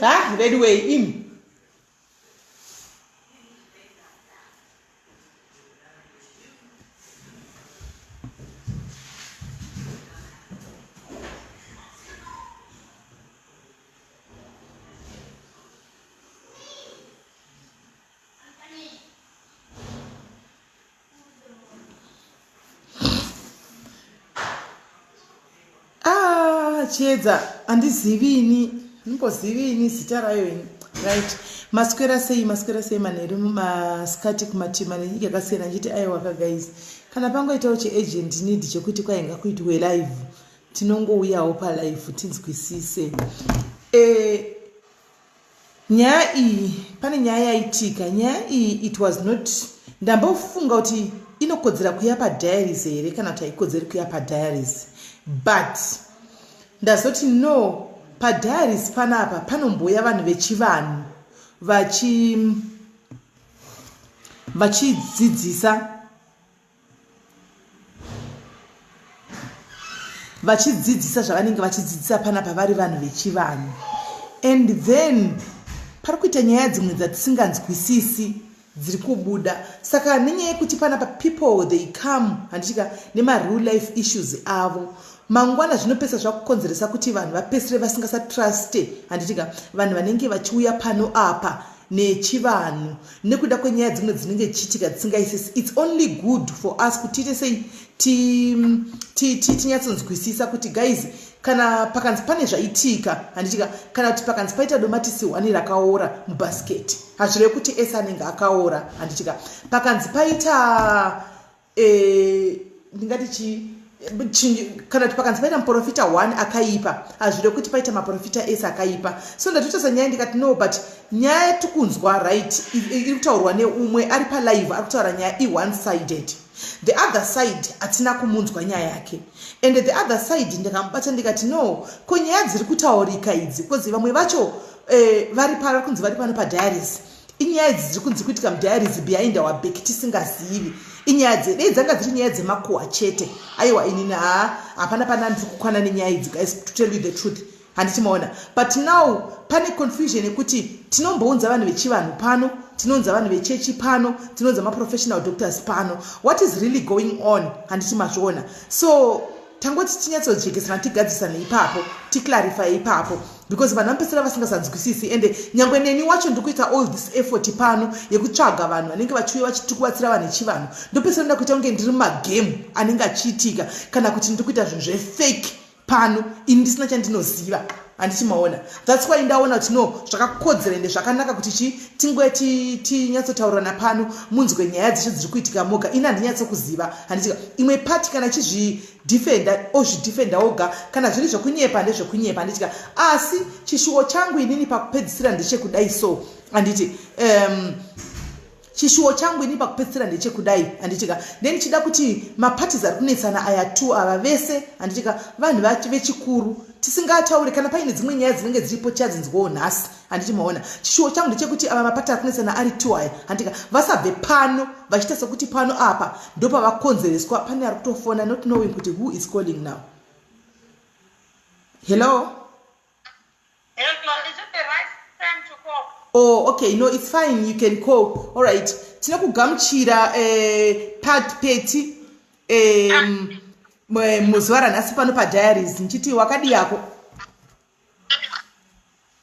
Ha, veduwei imi. Ah, chiedza handizivi ini ndimbozivi ini zita rayo ini right maswera sei maswera sei manheru masikati kumatima nenyika yakasiyana ndichiti aiwa ka guys kana pangoitawo chiagent need chekuti kwainga kuitwe live tinongouyawo palive tinzwisise e, Nyaya iyi pane nyaya yaitika nyaya iyi it was not ndambofunga kuti inokodzera kuya padiaries here kana kuti haikodzeri kuya padiaries but ndazoti no padiaries panapa panombouya vanhu vechivanhu vachi vachidzidzisa Vachidzidzisa zvavanenge vachidzidzisa panapa vari vanhu vechivanhu and then pari kuita nyaya dzimwe dzatisinganzwisisi dziri kubuda saka nenyaya yekuti panapa people they come handitika nemareal life issues avo mangwana zvinopesa zvakukonzeresa kuti vanhu vapesere vasingasatruste handitika vanhu vanenge vachiuya pano apa nechivanhu nekuda kwenyaya dzimwe dzinenge dzichiitika dzisingaisisi its only good for us kuti tiite sei tinyatsonzwisisa kuti guys kana pakanzi pane zvaitika handitika kana kuti pakanzi paita domatisi hwani rakaora mubhasiketi hazvirevi kuti ese anenge akaora handitika pakanzi paita Eh, ndingati chii kana kuti pakanzi paita muprofita one akaipa hazvide kuti paita maprofita ese akaipa so ndatotarisa nyaya ndikati no but nyaya yatikunzwa right iri kutaurwa neumwe ari palive ari kutaura nyaya ione sided the other side hatina kumunzwa nyaya yake and the other side ndikamubata ndikati no ko nyaya dziri kutaurika idzi bcause vamwe vacho eh, vari kunzi vari pano padiaries Inyaya idzi dziri kunzi kuitika mudiaries behind our back tisingazivi. Inyaya dze dei dzanga dziri nyaya dzemakuhwa chete. Aiwa inini haa hapana pana ndiri kukwana nenyaya idzi guys to tell you the truth. Handiti maona. But now pane confusion yekuti tinombounza vanhu vechivanhu pano, tinounza vanhu vechechi pano, tinounza maprofessional doctors pano. What is really going on? Handiti mazviona. So tangoti tinyatsojekesana tigadzisane ipapo ticlarify ipapo because vanhu vanopedzisira vasingasanzwisisi ende nyangwe neni wacho ndiri kuita all this effort pano yekutsvaga vanhu vanenge vachiuya vachiti kubatsira vanhu echivanhu ndopedzisira nda kuita kunge ndiri mumagame anenge achiitika kana kuti ndiri kuita zvinhu zvefake pano ini ndisina chandinoziva handiti maona thats why ndaona kuti no zvakakodzera ende zvakanaka kuti chi tinguve tinyatsotaurirana pano munzwe nyaya dzeshe dziri kuitika moga ini handinyatsokuziva handitika imwe pati kana chizvidefenda ozvidefenda oga kana zviri zvekunyepa ndezvekunyepa handitika asi chishuwo changu inini pakupedzisira ndechekudai so handiti um, Chishuwo changu ini pakupedzisira ndechekudai handitika ndendichida kuti maparties ari kunetsana aya two ava vese handitika vanhu vechikuru tisingatauri kana paine dzimwe nyaya dzinenge dziripo tichadzinzwawo nhasi handiti maona chishuwo changu ndechekuti ava mapati ari kunetsana ari two aya handitika vasabve pano vachiita sekuti pano apa ndopavakonzereswa pane ari kutofona not knowing kuti who is calling now hello Hello, is it the right time to call? Oh, okay, no, it's fine. You can call. All right. Tinokugamuchira eh, pat peti eh, muzuva ranhasi pano padiaries ndichiti wakadii yako?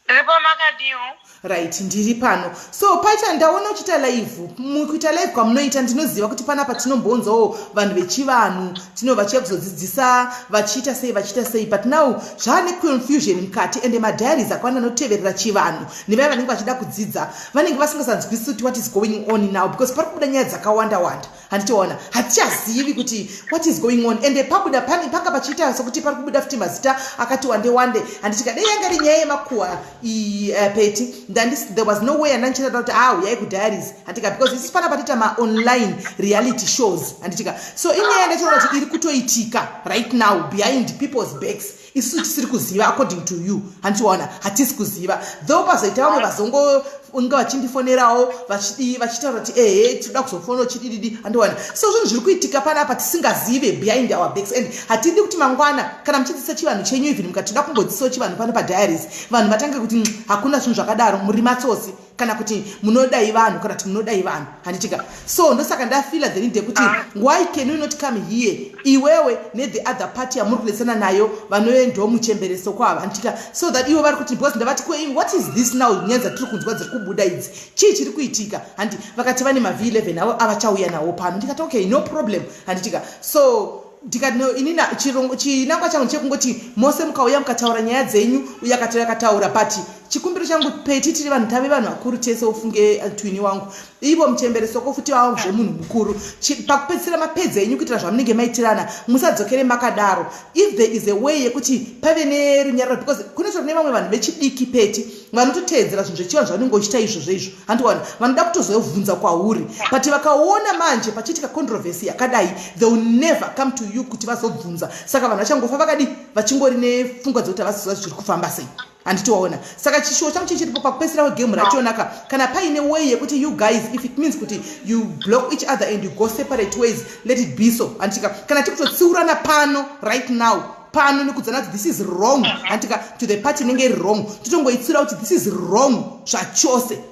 Ndiripo makadiwo. Right, ndiri pano. So paita ndaona uchiita live. Mukuita live kwamunoita ndinoziva kuti panapa tinombonzawo vanhu vechivanhu tino vachiya kuzodzidzisa vachiita sei vachiita sei but now zvaane confusion mukati ende madiaries akawanda anoteverera chivanhu nevaya vanenge vachida kudzidza vanenge vasingasanzwisisi kuti what is going on now because pari kubuda nyaya dzakawanda wanda handitoona hatichazivi kuti what is going on ende pabuda pane panga pachiita sekuti pari kubuda futi mazita akati wande wande handitika dei yanga iri nyaya yemakuhwa iyi uh, peti ndandis there was no way andandichada kuti ah uyai kudiaries handitika because isi pana patiita maonline reality shows handitika so inyaya yandachiona kuti iri kutoitika right now behind people's backs. Isusu tisiri kuziva, according to you, handichiwaona, hatisi kuziva though. Pazoita vamwe vazongonge vachindifonerawo, vachidii, vachitaura kuti ehe, tinoda kuzofona chidididi, handiwana. So zvinhu zviri kuitika panapa tisingazive behind our backs, and hatidi kuti mangwana kana muchidzidzisa chivanhu chenyu, even mukati toda kumbodzisawo chivanhu pano padiaries, vanhu vatange kuti, hakuna zvinhu zvakadaro, muri matsotsi," kana kuti munodai vanhu, kana kuti munodai vanhu, handitika? So ndosaka ndafeela the need yekuti why can you not come here, iwewe nethe other party yamuri kunetsana nayo, vanoendawo muchembereso kwava, handitika? So that ivo vari kuti, because ndavati, "What is this now? Nyaya dzatiri kunzwa dziri kubuda idzi, chii chiri kuitika?" Handi vakati vane maV11 avo avachauya nawo pano. Ndikati, "Okay, no problem," handitika? So ndikati, no, inina chinangwa changu chekungoti mose mukauya mukataura nyaya dzenyu, uye akataura akataura. But chikumbiro changu, Peti, tiri vanhu, tave vanhu vakuru tese, ufunge twini wangu, ivo muchemberesoko futi vavo zvemunhu mukuru. Pakupedzisira mapedza enyu kuitira zvamunenge maitirana, musadzokere makadaro. If there is a way yekuti pave nerunyararo, because kune sort nevamwe vanhu vechidiki, Peti, vanototeedzera zvinhu zvechivanhu zvavanenge uchiita izvozvo izvo, handiwana, vanoda kutozobvunza kwauri. But vakaona manje pachiitika controversy yakadai, they will never come to you kuti vazobvunza. Saka vanhu vachangofa vakadi vachingori nepfungwa dzekuti havaziziva zviri kufamba sei, handitiwaona? Saka chishuwo changu chichiripo pakupedzisira kwegame rachonaka, kana paine way yekuti you guys, if it means kuti you block each other and you go separate ways, let it be so, handitika? Kana tikutotsiurana pano right now pano nekudzana kuti this is wrong, handitika, to the party inenge iri wrong, totongoitsura kuti this is wrong zvachose,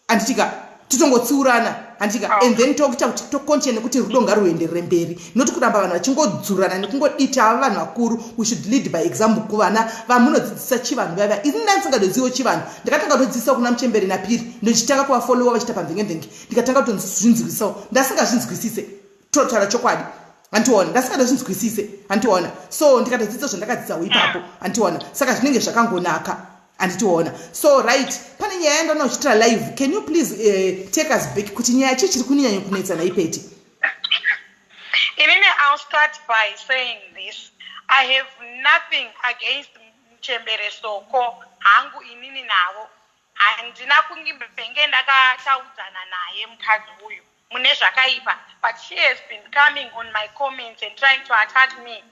handitika? Totongotsiurana, handitika? And then tokuita kuti tocontinue nekuti rudo ngaruenderere mberi, noti kuramba vanhu vachingodzurana nekungodita. Ava vanhu vakuru, we should lead by example kuvana vamunodzidzisa chivanhu vava. Ini ndandisingadozivo chivanhu, ndakatanga kutodzidzisa kuna muchemberi napiri, ndochitanga kuvafollowa vachiita pamvenge-mvenge, ndikatanga kutozvinzwisisawo. Ndasingazvinzwisise, totaura chokwadi, handiona, ndasingatozvinzwisise, handiona. So ndikatodzidza zvandakadzidzawo ipapo, handiona. Saka zvinenge zvakangonaka, handitiona? So right, pane nyaya yandaona uchiitira live. Can you please take us back kuti nyaya chii chiri kunyanya kunetsa naipeti? Inini, I'll start by saying this: I have nothing against Muchembere Soko hangu. Inini navo handina kunge ndakataudzana naye mukadzi uyu mune zvakaipa, but she has been coming on my comments and trying to attack me,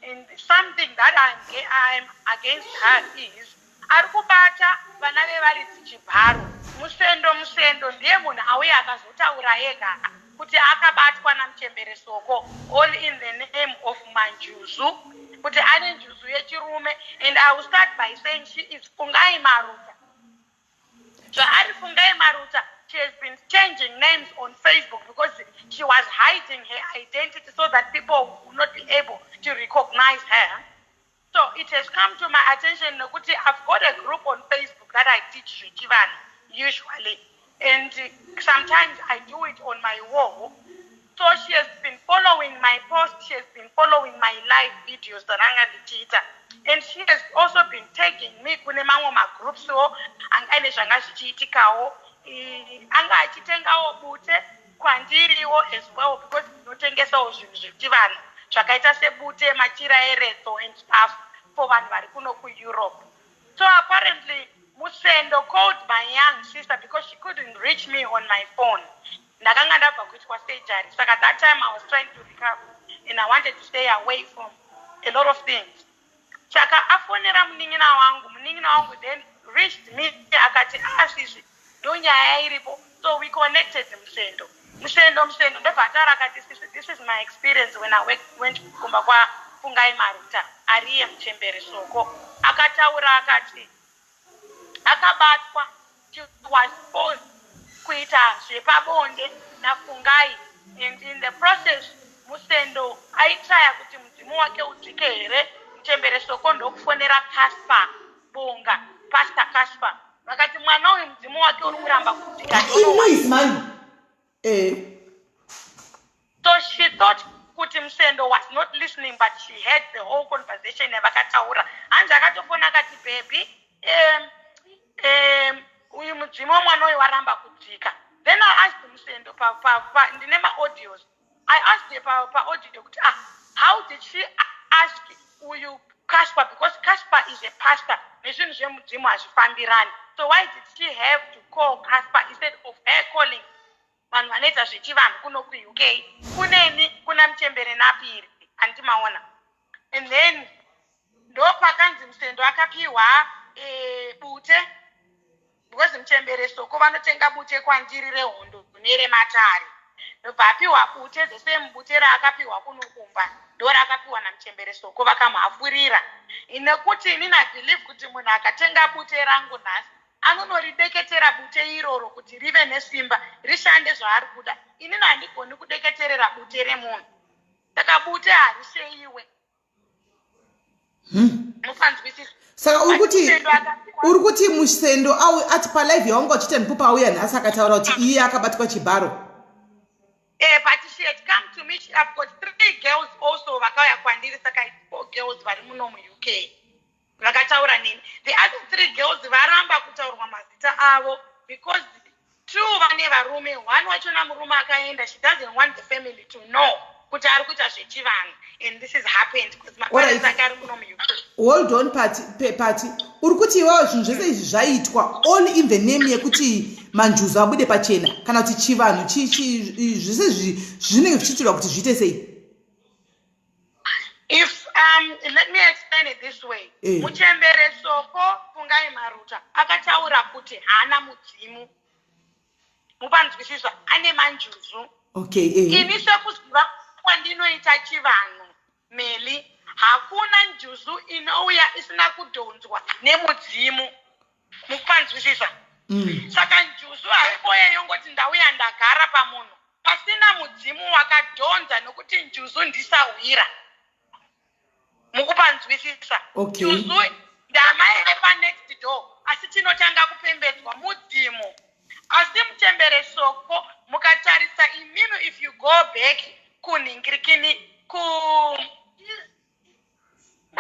and something that I'm against her is ari kubata vana vevaridzi chibharo. Musendo, Musendo ndiye munhu auya akazotaura ega kuti akabatwa namuchembere Soko, all in the name of manjuzu, kuti ane njuzu yechirume. And I will start by saying she is Fungai Maruta. Zvaari Fungai Maruta, she has been changing names on Facebook because she was hiding her identity so that people would not be able to recognize her. So it has come to my attention nekuti I've got a group on Facebook that I teach zvechivanhu usually, and sometimes I do it on my wall. So she has been following my post, she has been following my live videos dzandanga ndichiita, and she has also been tagging me kune mamwe magroupswo anga aine zvanga zvichiitikawo. Anga achitengawo bute kwandiriwo as well, because ndinotengesawo zvinhu zvechivanhu zvakaita sebute, machira eretso and stuff for vanhu vari kuno kuEurope. So apparently Musendo called my young sister because she couldn't reach me on my phone. Ndakanga ndabva kuitwa surgery, saka that time I was trying to recover and I wanted to stay away from a lot of things. Saka afonera munin'ina wangu, munin'ina wangu then reached me akati, "Asisi, ndo nyaya iripo." So we connected Musendo. Musendo ndobva ataura akati, "This is my experience when I went kumba kwaFungai Maruta, ariye muchembere Soko." Akataura akati akabatwa, she was forced kuita zvepabonde naFungai, and in the process Musendo aitraya kuti mudzimu wake udzike here. Muchembere Soko ndokufonera Casper Bonga, Pastor Casper, vakati, "Mwana uyu mudzimu wake uri kuramba kudzika." Inoise mani, eh. So she thought kuti Musendo was not listening, but she heard the whole conversation yavakataura. Hanzi akatofona akati, "Baby, uyu mudzimu wemwana uyu waramba kudzika." Then I asked Musendo, ndine maaudios, I asked paaudio kuti, "Ah, how did she ask uyu Casper? Because Casper is a pastor, nezvinhu zvemudzimu hazvifambirani. So why did she have to call Casper instead of her calling vanhu vanoita zvechivanhu kuno kuUK, kuneni, kuna muchembere napiri?" Handiti maona? And then Ndopakanzi Musendo akapiwa bute, because muchembere Soko vanotenga bute kwandiri rehondo nerematare. Ndobva apiwa bute, the same bute raakapiwa kunokumba ndo raakapiwa namuchembere Soko, vakamuhafurira. Nekuti inini I believe kuti munhu akatenga bute rangu nhasi, anonorideketera bute iroro kuti rive nesimba, rishande zvaari kuda. Inini handigoni kudeketerera bute remunhu, saka bute harisheyiwe. Musanzwisisa. Saka uri kuti Musendo au ati palive yawanga uchiita ndipo pauya nhasi akataura kuti iye akabatwa chibharo? But she had come to me. I've got three girls also vakauya kwandiri, saka it's four girls vari muno muUK vakataura neni. The other three girls varamba kutaurwa mazita avo because two vane varume, one wachona murume akaenda. She doesn't want the family to know kuti ari kuita zvechivanhu and this has happened because maparents ake ari muno muUK. Hold on, Pati. Pati, uri kuti iwawo zvinhu zvese izvi zvaitwa all in the name yekuti manjuzu abude pachena, kana kuti chivanhu zvese izvi zvinenge zvichiitirwa kuti zviite sei? If let me explain it this way. Muchembere Soko Fungai Maruta akataura kuti haana mudzimu, mupanzwisiswa, ane manjuzu. Ini sekuziva kwandinoita chivanhu, Meli, hakuna njuzu inouya isina kudhonzwa nemudzimu, mukupanzwisisa? Saka njuzu haiboye yongoti ndauya ndagara pamunhu pasina mudzimu wakadhonza, nokuti njuzu ndisahwira, mukupanzwisisa? Okay. Njuzu ndamai vepanext door, asi chinotanga kupembedzwa mudzimu. Asi muchembere Soko, mukatarisa imimi, if you go back kunhingirikini ku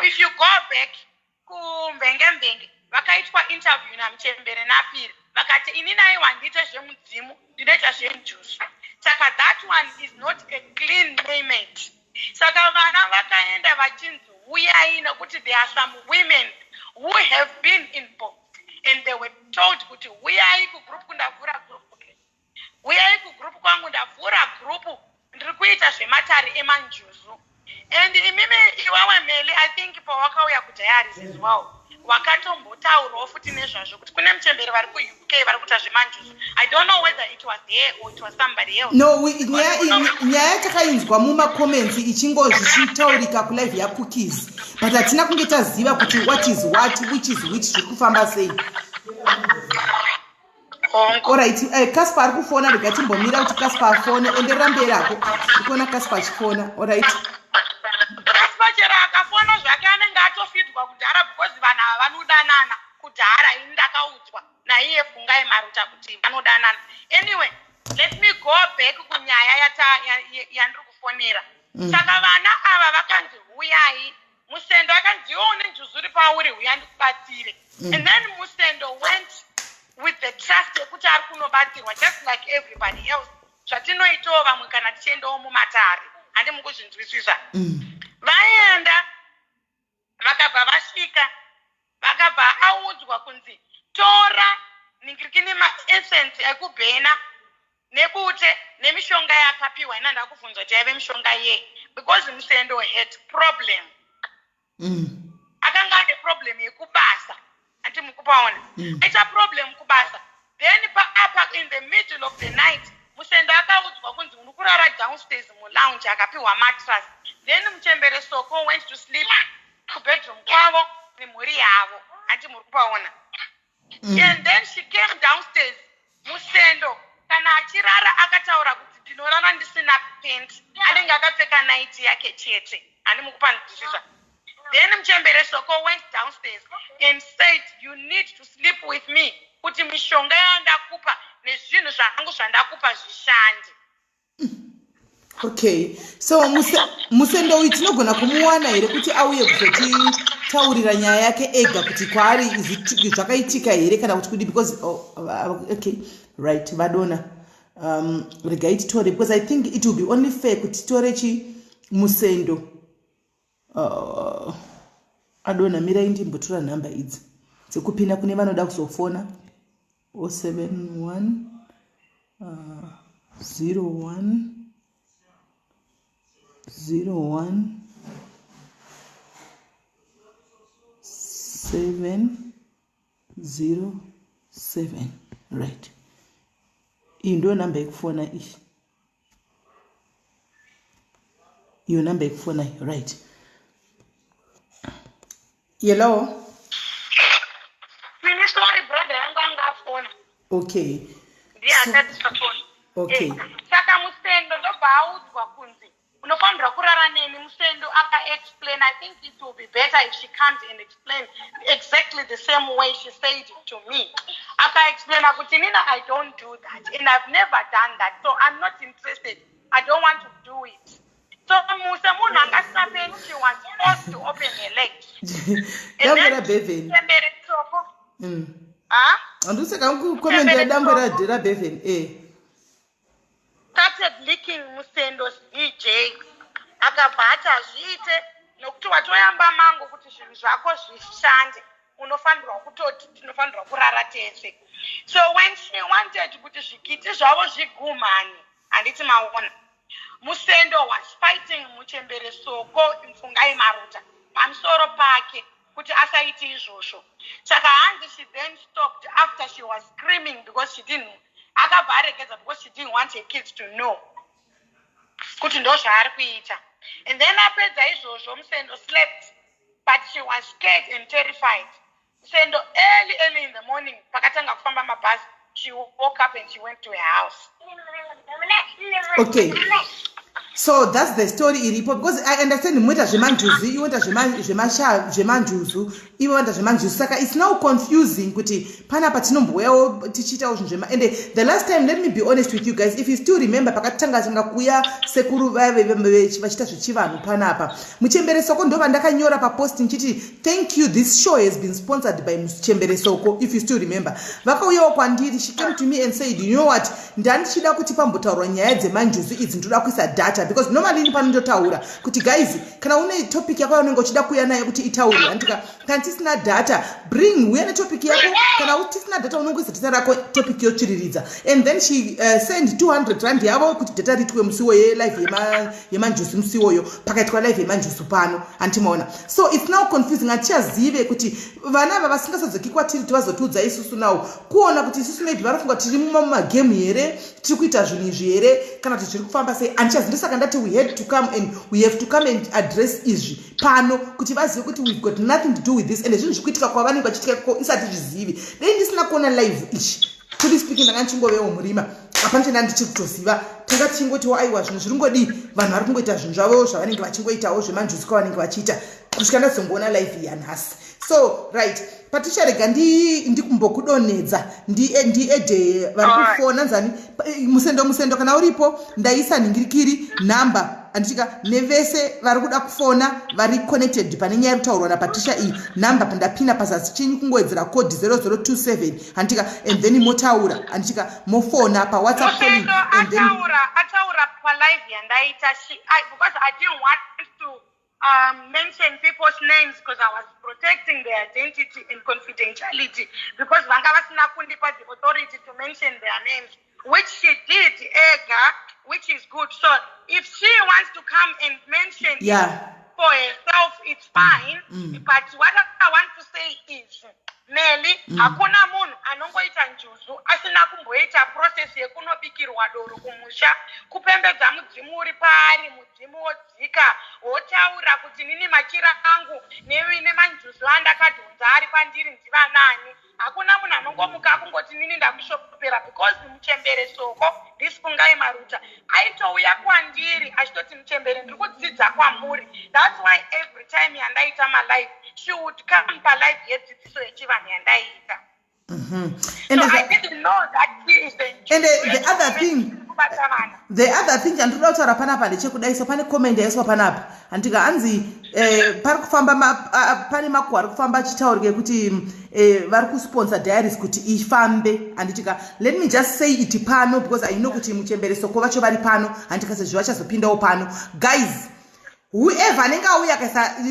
if you go back kumvenge-mvenge, vakaitwa interview namuchembere Napiri, vakati, "Inini aiwa, ndiite zvemudzimu, ndinoita zvenjuzu." Saka that one is not a clean payment. Saka vana vakaenda vachinzi uyai, nekuti there are some women who have been involved and they were told kuti uyai kugroup, kundavhura group, uyai kugroup kwangu, ndavhura group, ndiri kuita zvematare emanjuzu. And imimi, iwewe Meli, I think pawakauya kudiaries as well, wakatombotaurawo futi nezvazvo kuti kune muchemberi vari kuUK vari kuita zvemanjuzu. I don't know whether it was there or it was somebody else. No, nyaya takainzwa mumacomments ichingo zvichitaurika kulive yacookies, but hatina kunge taziva kuti what is what, which is which, zviri kufamba sei. Alright, Casper ari kufona, rega timbomira kuti Casper afone. Enderera mberi ako, ndikuona Casper achifona. Alright. Casper chero akafona zvake, anenge atofidwa kudhara, because vanhu ava vanodanana kudhara. Ini ndakaudzwa naiye Fungai Maruta kuti vanodanana. Anyway, let me go back kunyaya yandiri kufonera. Saka vana ava vakanzi huyai, Musendo akanzi, "Iwe une njuzu uri pauri, huya ndikubatsire." And then Musendo went with the trust yekuti ari kunobatsirwa just like everybody else, zvatinoitawo vamwe kana tichiendawo mumatare, handi mukuzvinzwisisa? Vaenda, vakabva vasvika, vakabva audzwa kunzi tora ningirikini maessence ekubhena nebute nemishonga yakapiwa. Ina ndakubvunzwa kuti yaive mishonga yei, because Musendo had problem. Akanga ane problem yekubasa, andi mukupaona? Aita problem kubasa. Then paapa in the middle of the night, Musendo akaudzwa kunzi uri kurara downstairs mulounge, akapiwa mattress. Then muchembere Soko went to sleep kubedroom kwavo nemhuri yavo, handi muri kupaona? And then she came downstairs. Musendo kana achirara akataura kuti ndinorara ndisina pant, anenge akapfeka night yake chete, handi mukupanzwisisa? Then muchembere Soko went downstairs and said, "You need to sleep with me kuti mishonga yandakupa nezvinhu zvangu zvandakupa zvishande." Okay, so Musendo uyu tinogona kumuwana here kuti auye kuzotitaurira nyaya yake ega kuti kwaari zvakaitika here kana kuti kudi? Because, oh, okay, right, vadona. Regai titore, because I think it will be only fair kuti titore chi Musendo. Adona, mirai ndimbotora nhamba idzi dzekupinda kune vanoda kuzofona: 071 01 01. 707. Right, iyi ndiyo namba yekufona iyi, iyo namba yekufona iyi. Right, hello. Mini, sorry, brother yangu anga afona. Okay. Ndiye asati afona. Okay. Eh, saka Musendo ndobva audzwa kunzi unofanirwa kurara neni. Musendo aka-explain. I think it will be better if she comes and explain exactly the same way she said it to me. Aka-explaina kuti nina, I don't do that and I've never done that, so I'm not interested, I don't want to do it. So semunhu angasapeni, she was forced to open her legs. Dangwe raBeven. Chembere Soko. Ha. Handiseka kukomendera dangwe raBeven e. Started licking Musendo's VJ. Akabva ati hazviite nokuti watoyamba mango kuti zvinhu zvako zvishande, unofanirwa kutoti tinofanirwa kurara tese. So when she wanted kuti zvikiti zvavo zvigumhane, handiti maona, Musendo was fighting Muchembere Soko, Mfungai Maruta, pamusoro pake kuti asaiti izvozvo. Saka hanzi she then stopped after she was screaming because she didn't, akabva aregedza because she didn't want her kids to know kuti ndo zvaari kuita. And then apedza izvozvo, Musendo slept, but she was scared and terrified. Musendo, early early in the morning, pakatanga kufamba mabhazi, she woke up and she went to her house. Okay, so that's the story iripo, because I understand muita zvemanjuzu, iwe oita zvemanjuzu, iwe oita zvemanjuzu, saka it's now confusing kuti panapa tinombouyawo tichiitawo zvinhu zvema. And the last time, let me be honest with you guys, if you still remember, pakatanga tanga kuya sekuru vachiita zvechivanhu panapa, Muchembere Soko, ndo vandakanyora papost ndichiti, "Thank you, this show has been sponsored by Muchembere Soko." If you still remember, vakauyawo kwandiri. She came to me and said, "You know what, ndandichida kuti pambotaurwa nyaya dzemanjuzu idzi, ndoda kuisa data," because normally ini panondotaura kuti, "Guys, kana une topic yako yaunenge uchida kuuya nayo kuti itaurwe, handika, kana tisina data, bring, uya netopic yako. Kana tisina data, unongoisa data rako, topic yotsviriridza." And then she send R200 yavo kuti data riitwe musiwo yelive yemanjuzu. Musiwoyo pakaitwa live yemanjuzu pano, handimaona? So it's now confusing. Hatichazive kuti vana ava vasingasadzoki kwatiri tivazotiudza isusu nawo kuona kuti isusu maybe vanofunga tiri mumagame here, tiri kuita zvinhu izvi here, kana kuti zviri kufamba sei, handichazi. Ndosaka ndati we had to come and we have to come and address izvi pano kuti vazive kuti we've got nothing to do with this, and zvinhu zviri kuitika kwavanenge vachiitika ko isati zvizivi. Dei ndisina kuona live ichi, truly speaking, ndanga ndichingovewo murima, hapana chenda ndichiri kutoziva. Tanga tichingotiwo aiwa, zvinhu zviri ngodii, vanhu vari kungoita zvinhu zvavo zvavanenge vachingoitawo zvemanjuzi kwavanenge vachiita, kusvika ndazongoona live yanhasi. So right, Patricia, rega ndikumbokudonhedza, ndiede vari kufona nzani. Musendo, Musendo, kana uripo, ndaisa nhingirikiri nhamba, handitika, nevese vari kuda kufona vari connected pane nyaya yekutaurwa naPatricia iyi. Nhamba ndapinda pazasi chinyi, kungowedzera code 0027, handitika, and then motaura, handitika, mofona paWhatsApp calling. And then ataura palive yandaita, because I didn't want to mention people's names because I was protecting their identity and confidentiality, because vanga vasina kundipa the authority to mention their names, which she did ega, which is good. So if she wants to come and mention for herself, it's fine. But what I want to say is, Nelly, hakuna munhu anongoita njuzu asina kumboita process yekunobikirwa doro kumusha, kupembedza mudzimu uri paari, mudzimu wodzika wotaura kuti nini machira angu nemanjuzu andakadhonza ari pandiri ndivanani. Hakuna munhu anongomuka akungoti nini ndakushopera, because Muchembere Soko, ndiSifungai Maruta, aitouya kwandiri achitoti, "Muchembere, ndiri kudzidza kwamuri." That's why every time yandaita malive, she would come palive yedzidziso yechivanhu yandaiita. And So I didn't know that she is the And the other thing, kubata vana. the other thing chandinoda kutaura panapa ndechekudai. So pane comment yaiswa panapa, handika, hanzi pari kufamba pane makuhwa ari kufamba achitaurike kuti vari kusponsor Diaries kuti ifambe, handitika. Let me just say it pano because I know kuti Muchembere Soko vacho vari pano, handika, sezvo vachazopindawo pano. Guys, whoever anenge auya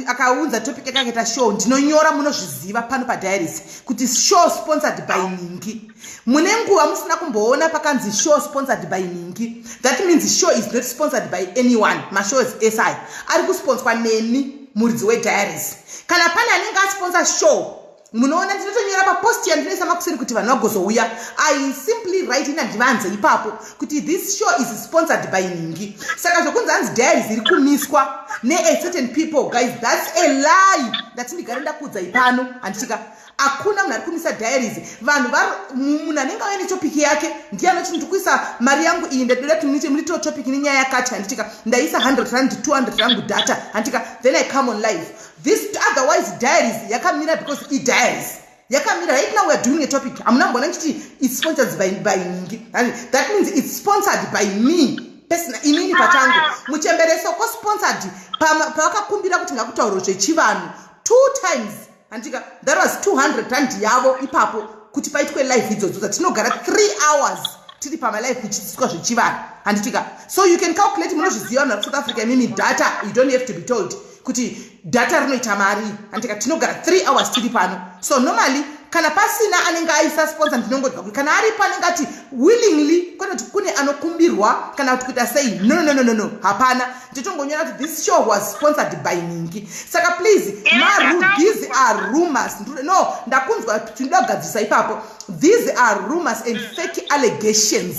akaunza topic yake akaita show, ndinonyora, munozviziva pano paDiaries kuti show sponsored by Ningi. Mune nguva musina kumboona pakanzi show sponsored by Ningi. That means show is not sponsored by anyone. Mashows esi ari kusponswa neni, muridzi weDiaries. Kana pane anenge asponsor show Munoona ndinotonyora papost yandinoisa makuseni kuti vanhu vagozouya. I simply write in handivanze ipapo kuti this show is sponsored by Ningi. Saka zvokunzi hanzi diaries iri kumiswa nea certain people, guys, that's a lie. Ndati ndigare ndakuudzai pano, handitika hakuna munhu ari kumisa diaries. Vanhu munhu anenge auya netopiki yake ndiye anoti ndiri kuisa mari yangu iyi, ndadoda kuti muitewo topic nenyaya yakati, handitika ndaisa 100 rand, 200 rangu data, handitika then I come on live. This otherwise diaries yakamira because idiaries yakamira. Right now we are doing a topic. Hamuna mbona ndichiti it's sponsored by Ningi. That means it's sponsored by me personal, inini pachangu. Muchembere Soko sponsored pavakakumbira kuti ngakutaurwe zvechivanhu two times, handika that was 200 rand yavo ipapo kuti paitwe live idzodzo dzatinogara 3 hours tiri pamalive kuchidzidziswa zvechivanhu, handitika. So you can calculate, munozviziva vanhu vari South Africa imimi, data, you don't have to be told kuti data rinoita mari, handitika. Tinogara 3 hours tiri pano. So normally kana pasina anenge aisa sponsor, ndinongodya kuti kana aripo anenge ati willingly, kwete kuti kune anokumbirwa kana kuti kuita sei. No, no, no, no, no, hapana. Nditongonyora kuti this show was sponsored by Ningi. Saka please, maru, these are rumors. No, ndakunzwa, tinoda kugadzirisa ipapo. These are rumors and fake allegations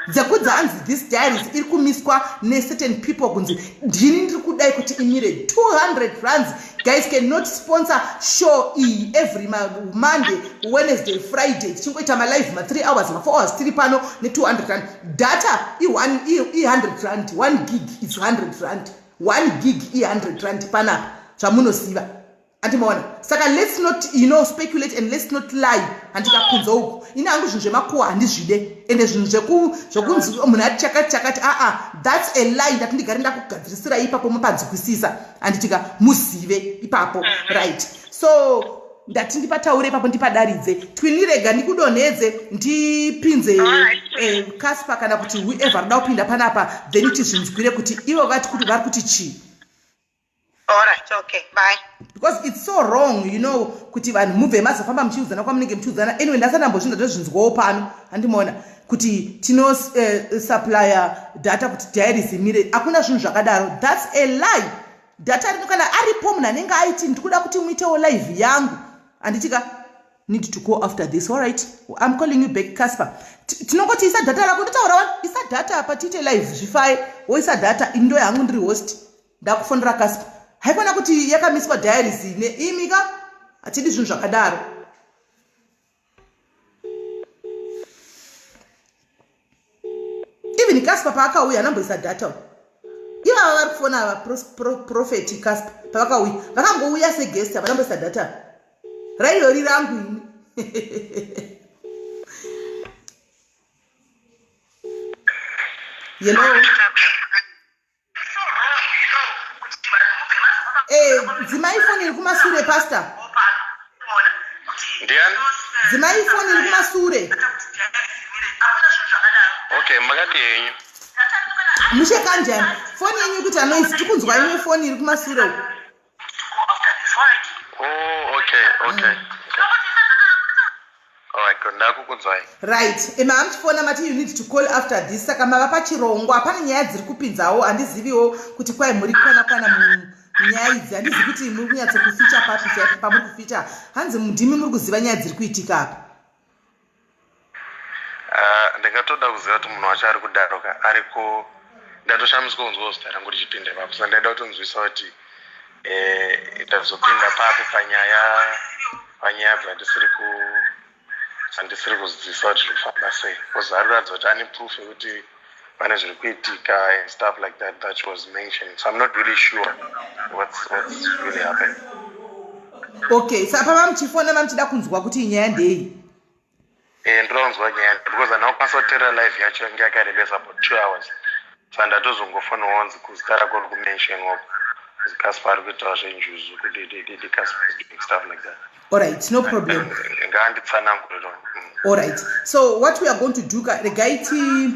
dzekudza hanzi this diaries iri kumiswa necertain people, kunzi ndini ndiri kudai kuti imire. 200 rands, guys, cannot sponsor show iyi every Monday, Wednesday, Friday, tichingoita malive ma3 hours, ma4 hours tiri pano ne200 rand data. I100 rand, 1 gig is 100 rand, 1 gig i100 rand panapa, zvamunoziva, andimaona. Saka let's not speculate and let's not lie, handikakunza uku. Ini hangu zvinhu zvemakuwa handizvide, ende zvinhu zvekunzi munhu ati chakati chakati, aa, that's a lie. Ndati ndigare ndakugadzirisira ipapo, mupanzwisisa, handitika, muzive ipapo, right? So ndati ndipataure ipapo, ndipadaridze. Twini, rega ndikudonhedze, ndipinze Casper kana kuti whoever ruda kupinda panapa, then tizvinzwire kuti ivo vati kuti vari kuti chii. Alright, okay, bye. Because it's so wrong kuti vanhu mubve mazofamba muchiudzana kwamunenge muchiudzana. Anyway, ndasandambozvinza, ndozvinzwawo pano, handimaona kuti tinosupplya data kuti diaries imire. Hakuna zvinhu zvakadaro, that's a lie. Data rino kana aripo munhu anenge aiti ndikuda kuti muitewo live yangu, handitika. Need to go after this. All right, I'm calling you back, Casper. Tinongoti isa data rako, ndotaura wani, isa data apa tiite live zvifaye, woisa data, ini ndo yangu ndiri host. Ndakufonera Casper. Haikona kuti yakamiswa diaries neimika, hatidi zvinhu zvakadaro. Even Casper paakauya anamboisa data. Ivava vari kufona ava, Prophet Casper, pavakauya vakangouya seguest, havanamboisa data rairori rangu ini. Hello, dzimai foni iri kumasure, pastor. Ndiani? Dzimai foni iri kumasure. Okay, makadi henyu? Mushe kanjani? Foni yenyu ikuita noise, tikunzwa imwe foni iri kumasure uku. Oh, okay. Alright, good, ndakukunzwai. Right, ema amuchifona mati you need to call after this. Saka mava pachirongwa, pane nyaya dziri kupinzawo, handiziviwo kuti kwai muri kwana kwana munyaya idzi. Handizivi kuti muri kunyatsokuficha papi chaipo pamuri kuficha. Hanzi ndimi muri kuziva nyaya dziri kuitika apa. Ah, ndingatoda kuziva kuti munhu wacho ari kudaro ka ari ku ndatoshamiswa kunzwawo zita rangu richipinda ipapo, saka ndaida kutonzwisa kuti ndazopinda papi panyaya dzandisiri kuzidzisa kuti zviri kufamba sei, because ari kuratidza kuti ane proof yekuti pane zviri kuitika and stuff like that that she was mentioning, so I'm not really sure what's really happening. Okay, saka pamamuchifona mamuchida kunzwa kuti nyaya ndei? Ndoda kunzwa nyaya because handina kukwanisa kuteerera live yacho, yange yakarebesa about 2 hours, saka ndatozongofonawo nzi kuzita rako ri kumentionwa kuzi Casper ari kuitawo zvenjuzu, kuti Casper is doing stuff like that. Alright, no problem. Ngaanditsananguriro. Alright, so what we are going to do ka, regai ti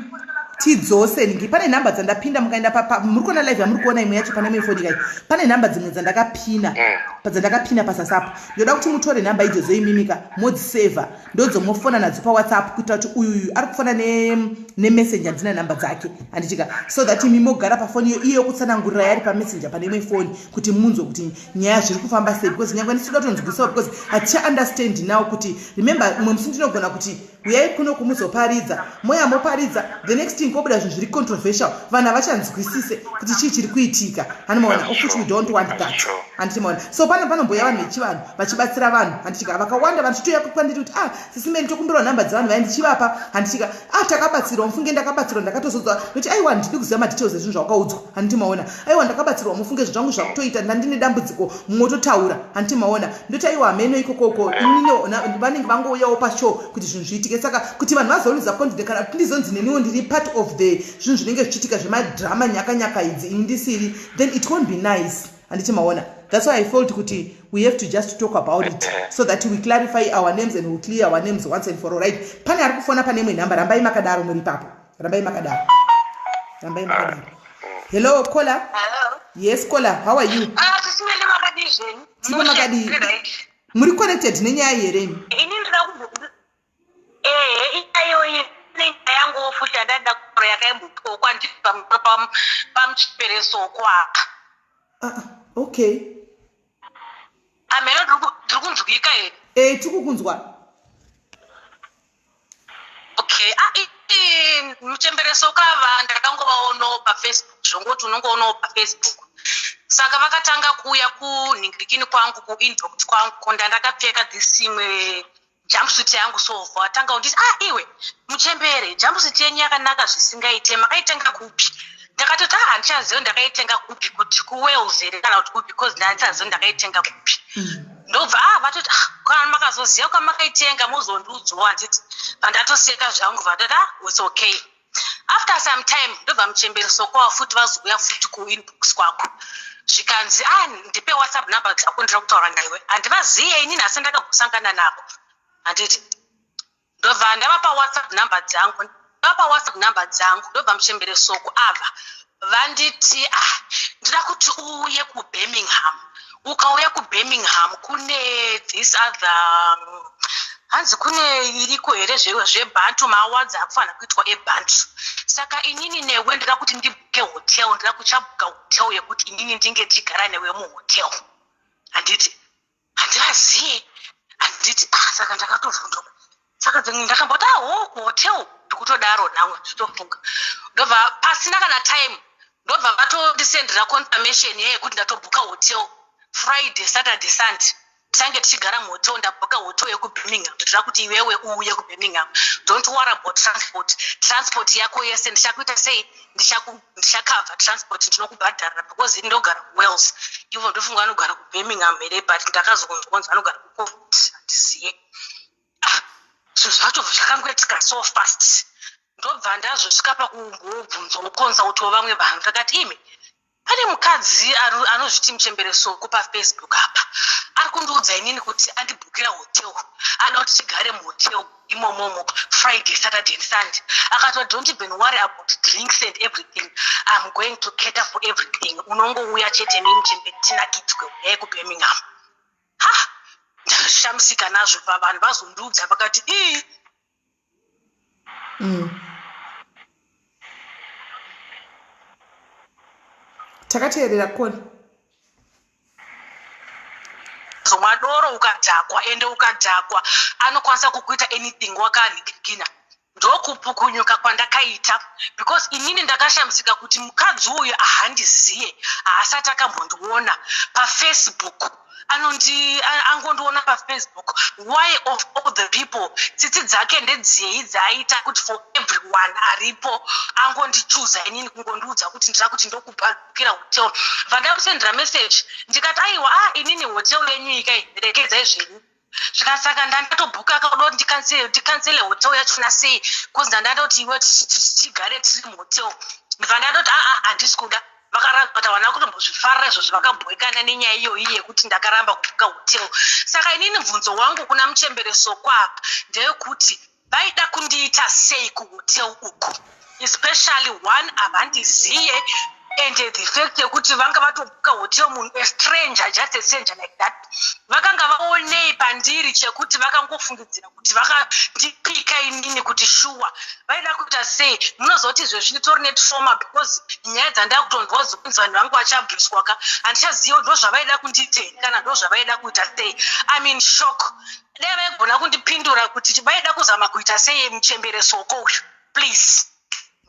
Tidzose ningi pane nhamba dzandapinda mukaenda muri kuona live yamuri kuona imwe yacho pane imwe foni kai pane nhamba dzimwe dzandakapina padzandakapina pasasapo. Ndoda kuti mutore nhamba idzodzo imimika modzisevha ndodzomofona nadzo pawhatsapp kuitira kuti uyuyu ari kufona nemessenger ne ndina nhamba dzake handitika so that imi mogara pafoni iyo iye yokutsanangurira yari pamessenger pane imwe foni kuti munzwe kuti nyaya zviri kufamba sei because nyangwe ndisida kutonzwisiwa because hatichaunderstand now kuti remember mumwe musi ndinogona kuti uyai kuno kumuzoparidza moya moparidza the next thing kobuda zvinhu zviri controversial vanhu havachanzwisise kuti chii chiri kuitika handimaona of which we don't want that handiti maona so pane panomboya vanhu vechivanhu vachibatsira vanhu handitika vakawanda vanhu chitouya kwandiri kuti ah sisimeni tokumbirwa nhamba dzevanhu vaya ndichivapa handitika ah takabatsirwa mufunge ndakabatsirwa ndakatozodzwa nokuti aiwa handidi kuziva madetails ezvinhu zvawakaudzwa handiti maona aiwa ndakabatsirwa mufunge zvinhu zvangu zvakutoita ndandine dambudziko mwototaura handiti maona ndoti aiwa hameno ikokoko inini vanenge vangouyawo pashow kuti zvinhu zviitike saka kuti vanhu vazoluza confidence kana kuti ndizonzi neniwo ndiri part of the zvinhu zvinenge zvichiitika zvemadrama nyaka nyaka idzi ini ndisiri then it won't be nice handiti maona that's why I felt kuti we have to just talk about it so that we clarify our names and we clear our names once and for all right pane ari kufona pane imwe nhamba rambai makadaro muri ipapo rambai makadaro rambai makadaro hello caller Hello. Yes caller, how are you? Ah, tisimele makadii zvenyu? Tiko makadii? Muri connected nenyaya here imi? Ini ndinoda kumbo ehe iyoyi nenyaya yanguwo futi yandanda kutaura yakaimbotukwa ndiri pamusoro pamuchiperesoko apa. Ah, ah, okay. Ameno ndiri kunzwika here? Eh, tiri kukunzwa. Okay, ah, muchembereso kava ndakangovaonawo pafacebook zvongoti unongoonawo pafacebook saka vakatanga kuuya kunhingirikini kwangu kuinbox kwangu konda ndakapfeka this imwe jumpsuit yangu so vatanga kunditi ah iwe muchembere jumpsuit yenyu yakanaka zvisingaite makaitenga kupi ndakatoti ah handichaziva ndakaitenga kupi kuti kuwales here kana kuti kupi because ndandichaziva ndakaitenga kupi ndobva ah vatoti ah kana makazoziva kwamakaitenga mozondiudzawo handiti pandatoseka zvangu vatoti ah its okay after some time ndobva muchembere sokowa futi vazouya futi kuinbox kwako zvikanzi ah ndipe whatsapp number dzako ndira kutaura naiwe handivaziye inini asi ndakambosangana navo handiti ndobva ndavapa whatsapp number dzangu ndavapa whatsapp number dzangu ndobva muchembere soko ava vanditi ah ndida kuti uuye kubirmingham ukauya kubirmingham kune this other hanzi kune iriko here zvebantu maawards akufanira kuitwa ebantu saka inini newe ndida kuti ndibhuke hotel ndida kuchabhuka hotel yekuti inini ndinge tichigara newe muhotel handiti handivaziye handiti ah saka ndakatovhunduka saka dzimwe ndakamboti aho ah, kuhotel ndikutodaro nhamwe ndichitofunga ndobva pasina kana time ndobva vatondisendera confirmation ye yekuti ndatobhuka hotel friday saturday sunday tichange tichigara muhotel ndabhuka hotel yekubirmingham ndinoda kuti iwewe uuye kubirmingham don't worry about transport transport yako yese ndichakuita sei ndichakavha transport ndinokubhadharira because ini ndogara kuwales ivo ndofunga vanogara kubirmingham here but ndakazonzwa kunzi vanogara kucovent handiziye ah, zvinhu zvacho zvakangoitika so fast ndobva ndazosvika pakumbobvunzwa kuconsultawo vamwe vanhu ndakati imi Pane mukadzi anozviti muchembere Soko paFacebook apa ari kundiudza inini kuti andibhukira hotel anoda kuti tigare muhotel imomomo Friday, Saturday and Sunday. Akati don't even worry about drinks and everything. I'm going to cater for everything. Unongouya chete inini muchembere tinakidzwe uyai kuBirmingham. Ha! Ndashamisika nazvo pavanhu vazondiudza vakati ii Takateerera koni. Zomwa doro ukadhakwa ende ukadhakwa anokwanisa kukuita anything wakanhikirikina ndokupukunyuka kwandakaita because inini ndakashamisika kuti mukadzi uyu ahandiziye haasati akambondiona pafacebook anondi angondiona pafacebook why of all the people tsitsi dzake ndedzei dzaaita kuti for everyone aripo angondichuza inini kungondiudza kuti ndira kuti ndokubhukira hotel bva ndamusendera message ndikati aiwa a ah, inini hotel yenyu ikai rekedzai zvenyu zvikati saka ndandatobhuka kauda kuti ndikansele hotel yachona sei bcause ndandatoti iwe tigare tiri muhotel ndibva ndatoti aa handisi kuda vakaramba kuti havana kutombozvifarira izvozvo vakabhoikana nenyaya iyoyi yekuti ndakaramba kubhuka hotel saka inini mubvunzo wangu kuna muchembere soko apa ndeyekuti vaida kundiita sei kuhotel uku. Especially one havandiziye and the fact yekuti vanga vatobuka hotel munhu a stranger, just a stranger like that. Vakanga vaonei pandiri chekuti vakangofungidzira kuti vakandipika inini kuti shuwa vaida kuita sei? Munozoti izvezvi nditori netrauma because nyaya dzandakutonzwa dzekunzi vanhu vangu vachabviswa ka, handichaziva ndo zvavaida kundiitei kana ndo zvavaida kuita sei. I'm in shock. Dai vaigona kundipindura kuti vaida kuzama kuita sei muchembere Soko uyu, please.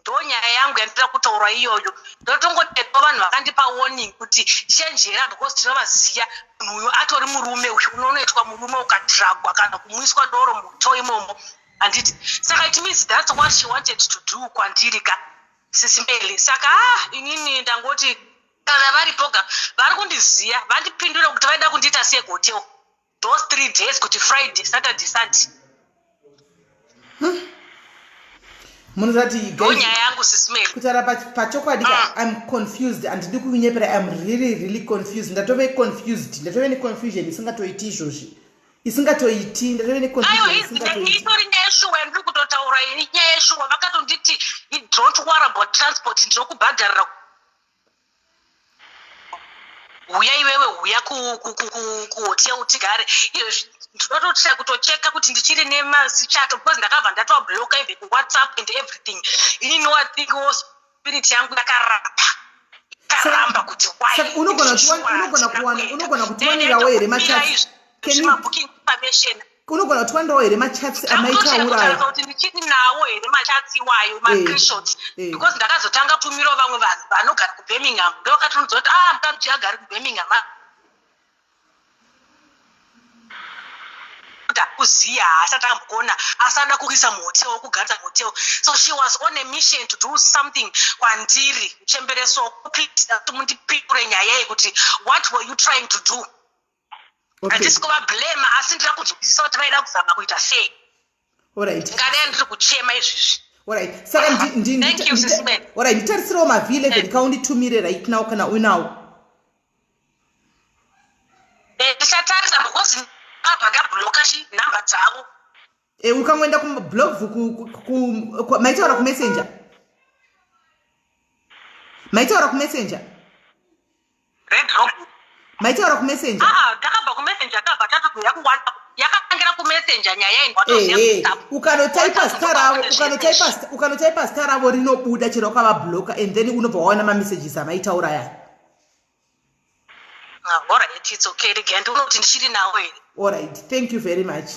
Ndo nyaya yangu yandida kutaura iyoyo. Ndotongotepa vanhu vakandipa warning kuti chenjera because tinovaziva, munhu uyu atori murume uyu, unonoitwa murume ukadragwa kana kumwiswa doro muto imomo, handiti? Saka it means that's what she wanted to do kwandiri ka, Sisi Meli. Saka ah, inini ndangoti kana varipoga vari kundiziva vandipindure kuti vaida kundiita sei kuhotel those 3 days, kuti Friday, Saturday, Sunday. Munozati Ndo nyaya yangu, Sisi Meli. Kutaura pachokwadi ka, I'm confused. Handidi kunyepera, I'm really, really confused. Ndatove confused, ndatove neconfusion isingatoiti izvozvi, isingatoiti. Ndatove Aiwa, neconfusion isingatoiti. Itori nyaya yeshuwa yandiri kutotaura ini, nyaya yeshuwa. Vakatonditi, "Don't worry about transport, ndinokubhadharira, huya iwewe, huya kuhotel tigare." Izvezvi ndinototya kutocheka kuti ndichiri nemasichato because ndakabva ndatoabloka even kuWhatsApp and everything. Inini wathinkiwo spirit yangu yakaramba, karamba kuti why. Saka unogona kutiwanirawo here machats? Mabooking information. Unogona kutiwanirawo here machats amaitauraya? Kuti ndichiri nawo here machats iwayo, mascreenshots? Because ndakazotanga kutumirawo vamwe vanhu vanogara kuBirmingham, ndovakatonudza kuti ah, mukadzi agari kuBirmingham kuti akuziya, haasati ambokona, asada kuisa muhotel, kugarisa muhotel. So she was on a mission to do something kwandiri. Muchembere Soko, please, mundipindure nyaya yekuti what were you trying to do? Handisi kuvablame, asi ndira kunzwisisa kuti vaida kuzama kuita sei. Ngadai ndiri kuchema izvizvi. Alright, saka Thank you, Sis Mel. Alright, nditarisirawo mav11 kaunditumire right now kana uinawo. Ndichatarisa because abva ndabloka chinhamba dzavo. Ukangoenda kublog, maitaura kumessenger, maitaura kumessenger. Red Rock. Maitaura kumessenger. Ah, takabva kumessenger, takabva tatobhuya kuWhatsApp. Yakatangira kumessenger nyaya iyi, watoziya. WhatsApp. Ukanotypa zita ravo, ukanotypa zita ravo rinobuda chero wakavabloka, and then unobva wawana mamessages amaitaura ya. Ah, alright, it's okay. Rega ndione kuti ndichiri nawo here. Alright, thank you very much.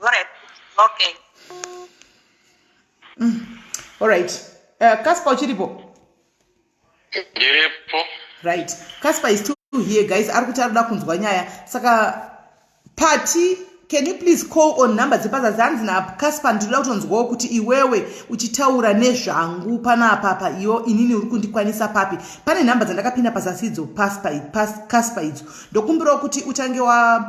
Alright, okay. Alright, Casper, uchiripo? Ndiripo. Right, Casper is still here, guys. Ari kuti arikuda kunzwa nyaya. Saka Pati, can you please call on number dzepazasi? Hanzi naCasper, ndinoda kutonzwawo kuti iwewe uchitaura nezvangu panapapa, iwo inini uri kundikwanisa papi? Pane nhamba dzandakapinda pazasi idzo, Casper idzo. Ndokumbirawo kuti utange wa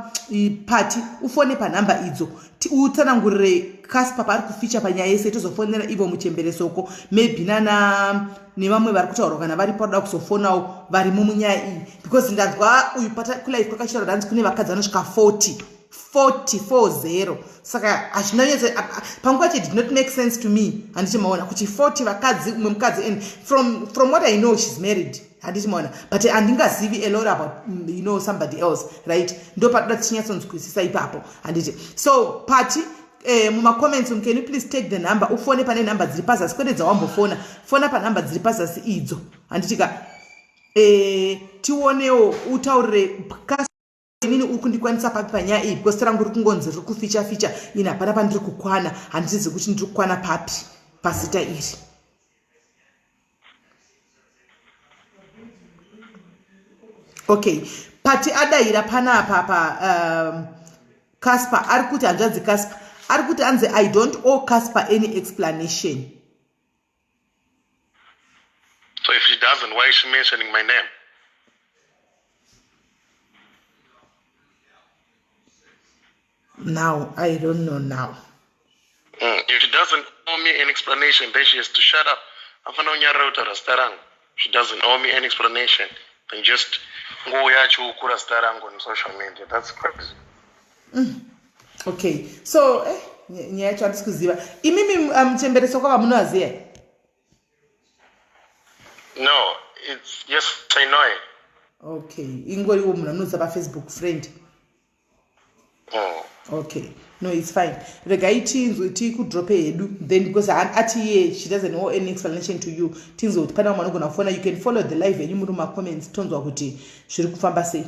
Pati ufone panhamba idzo, utsanangurire Casper paari kuficha panyaya yese. Tozofonera ivo muchembere Soko, maybe nana nevamwe vari kutaurwa kana varipo varoda kuzofonawo varimo munyaya iyi, because ndanzwa uyu kulive kwakachitaura, ndanzi kune vakadzi vanosvika 40, 40, 40. Saka hazvinanyatso panguva yacho did not make sense to me, handiti maona kuti 40 vakadzi, umwe mukadzi, and from what I know, she's married, handiti maona? But handingazivi a lot about somebody else, right? Ndo patoda tichinyatsonzwisisa ipapo, handiti? So Pati, mumacomments umu, can you please take the number, ufone pane nhamba dziri pazasi, kwete dzawambofona, fona panhamba dziri pazasi idzo, handitika? Tionewo utaurire inini uri kundikwanisa papi panyaya iyi, because rangu riri kungonzi riri kuficha ficha, ini hapana pandiri kukwana, handitizi kuti ndiri kukwana papi pazita iri. Okay, Pati adayira panapa pa Casper ari kuti, hanzvadzi Casper ari kuti, anzi, "I don't owe Casper any explanation." So if she doesn't, why is she mentioning my name? Now I don't know now. If she doesn't owe me an explanation, then she has to shut up. Afana unyarara kutaura zita rangu. She doesn't owe me any explanation. Then just ngouya achiukura zita rangu on social media. That's crazy. Okay, so nyaya yacho handisi kuziva. Imimi muchembere Soko vamunovaziva? No, it's yes, I know it. Okay, ingoriwo munhu anoziva pafacebook friend. Okay, no, it's fine. Regai tinzwe, tikudrope hedu then, because ati iye she doesn't know any explanation to you. Tinzwe kuti pane vamwe vanogona kufona. You can follow the live yenyu muri mumacomments, tonzwa kuti zviri kufamba sei.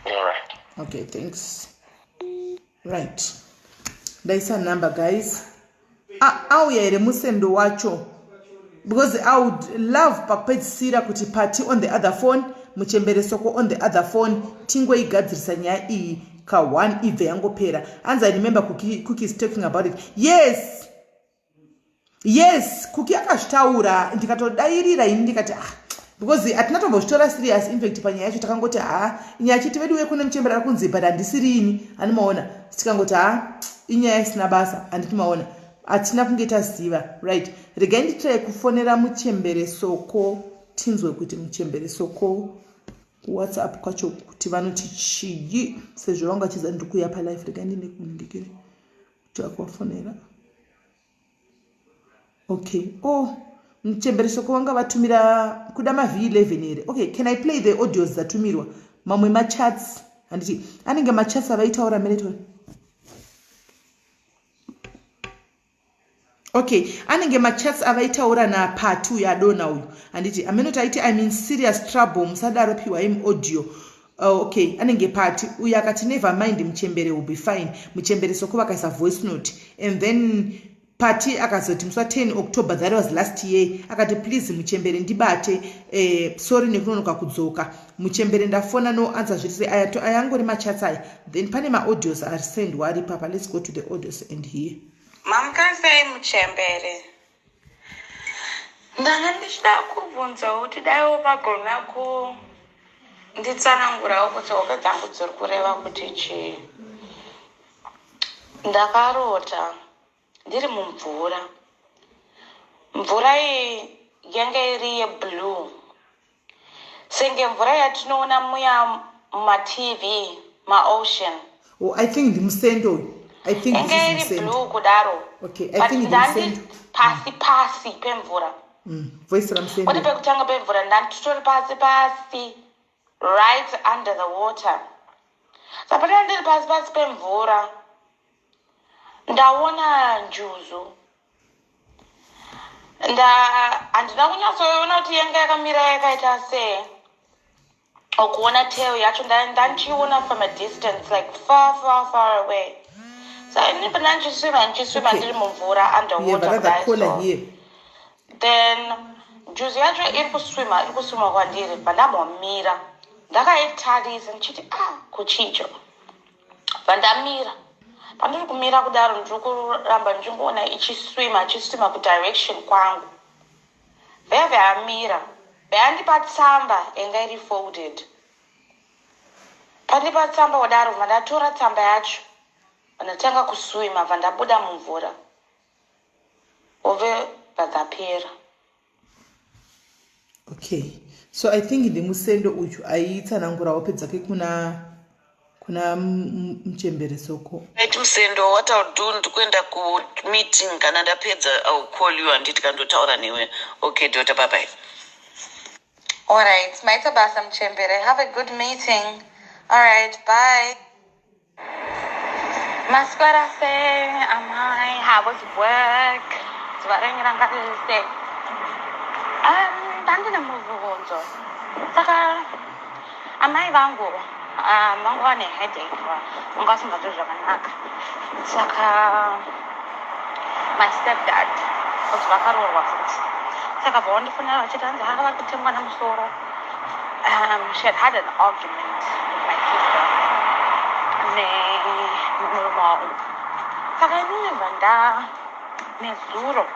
All right. Okay, thanks. Right, ndaisa number, guys. Auya here musendo wacho? Because I would love pakupedzisira kuti Pati on the other phone, Muchembere Soko on the other phone, tingoigadzirisa nyaya iyi ka1, ibve yangopera. Anzi, "I remember Cookie is talking about it." Yes, Cookie akazvitaura, ndikatodairira ini, ndikati, "Ah," because hatina tombozvitora serious. Infact, panyaya yacho takangoti, "Ha, inyaya chiti vedu wekune muchembere ari kunzi, but handisirini." Handimaona, tikangoti, "Ha, inyaya isina basa." Handiti maona, hatina kunge taziva. Right, regai nditrai kufonera Muchembere Soko, tinzwe kuti Muchembere Soko kuWhatsApp kwacho kuti vanoti chii, sezvo vanga vachiza ndiri kuuya palive. Regai ndine kuningikire kuti akuvafonera. Okay, oh, Muchembere Soko vanga vatumira kuda maV11 here? Okay, can I play the audios dzatumirwa? Mamwe machats, handiti anenge machats avaitaura meretori. Okay, anenge machats avaitaura napati uyu adona uyu, handiti amenoti aiti, "I'm in serious trouble, musadaro, piwa im audio." Okay, anenge pati uyu akati, "Never mind, Muchembere will be fine." Muchembere Soko vakaisa voice note, and then Pati akazoti musi wa10 October, that was last year, akati, "Please Muchembere, ndibate, sorry nekunonoka kudzoka. Muchembere, ndafona, no answer, zviri sei?" Aya ayangori machats aya. Then pane maaudios arisendwa ari papa. Let's go to the audios and hear. Mamuka sei, Muchembere? Ndanga ndichida kubvunzawo kuti daiwo magona kunditsanangurawo kuti hope dzangu dziri kureva kuti chii. Ndakarota ndiri mumvura. Mvura iyi yanga iri yeblue, senge mvura yatinoona muya mumatv, maocean. Oh, I think ndimusendo uyu. I think Yange iri blue kudaro. Okay, I think ndandi pasi pasi pemvura. Voice ramusendo. Kuti pekutanga pemvura ndanditori pasi pasi, right under the water. Saka ndiri pasi pasi pemvura, ndaona njuzu. Nda handina kunyatsoona kuti yanga yakamira yakaita sei, okuona tail yacho ndandichiona from a distance, like far, far, far away. So ini pandandichiswima, ndichiswima ndiri mumvura, underwater kudai so, then njuzu yacho iri kuswima, iri kuswima kwandiri. Pandambomira ndakaitarisa ndichiti, "Ah, kuchicho?" Pandamira, pandiri kumira kudaro, ndiri kuramba ndichingoona ichiswima, ichiswima kudirection kwangu. Vhevhe amira, vayandipa tsamba yanga iri folded. Pandipa tsamba kudaro, vandatora tsamba yacho, vandatanga kuswima, vandabuda mumvura. Hove bvadzapera. Okay, so I think ndimusendo uyu aitsanangura hope dzake kuna Muchembere Soko. Right, Musendo, what I'll do, ndikuenda kumeeting. Kana ndapedza, I'll call you, handiti kandotaura newe. Okay, daughter, bye bye. Alright, maita basa, Muchembere. Have a good meeting. Alright, bye. Maswera sei, amai? How was work? Zuva renyu ranga riri sei? Ndandine mubvunzo. Saka amai vangu vanga vane headache, vanga vasinganzwi zvakanaka. Saka my stepdad, kuti vakaroorwa futi, saka bva vachiti hanzi haka vari kutengwa nemusoro. She had had an argument with my sister nemurume wavo. Saka inini bva nda nezuro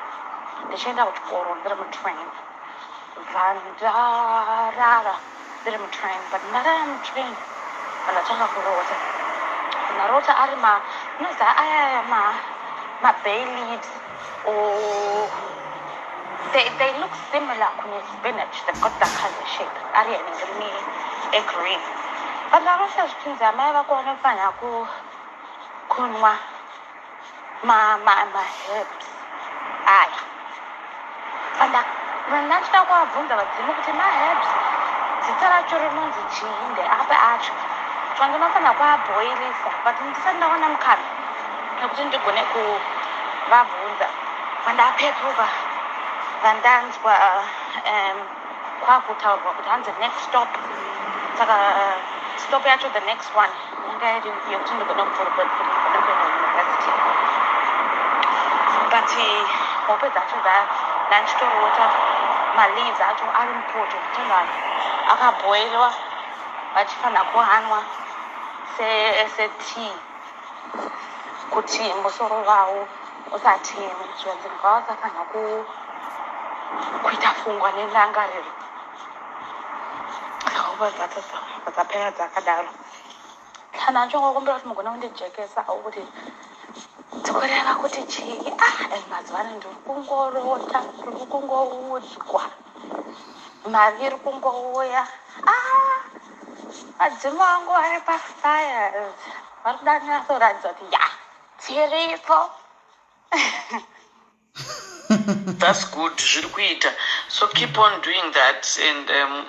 ndichienda kuchikoro ndiri mutrain, bva ndarara ndiri mutrain. But ndarara mutrain, bva ndatanga kurota. Ndarota ari ma unoziva aya ma-bay leaves, or they look similar kune spinach. They've got that kind of shape, ari anenge rini egreen. But ndarota zvichinzi amai vako vanofanira kunwa ma-herbs aya. Vandachida kuvabvunza vadzimu kuti maherbs zita racho rinonzi chii ndeapi acho zvandinofanira kuabhoilisa but ndisati ndawana mukana nekuti ndigone kuvabvunza vandapepuka vandanzwa um, kwakutaurwa kuti hanzi next stop saka stop yacho the next one yanga iri yekuti ndigone kupfuura kuti ndigone kuenda university but hope dzacho ndandichitorota maleaves acho ari mupoto kutenga akabhoilwa vachifanira kuanwa setea kuti musoro wavo usateme zvikanzi ngavasafanira kuita fungwa nendangariro hope dzacho dzapera dzakadaro kana achongokumbira kuti mugona kundijekesawo kuti dzikureva kuti chii ah and mazuva ano ndiri kungorota ndiri kungoudzwa mari iri kungouya ah vadzimu vangu vari pafires vari kuda nyatsoratidza kuti ya tiripo That's good zviri kuita so keep on doing that and um,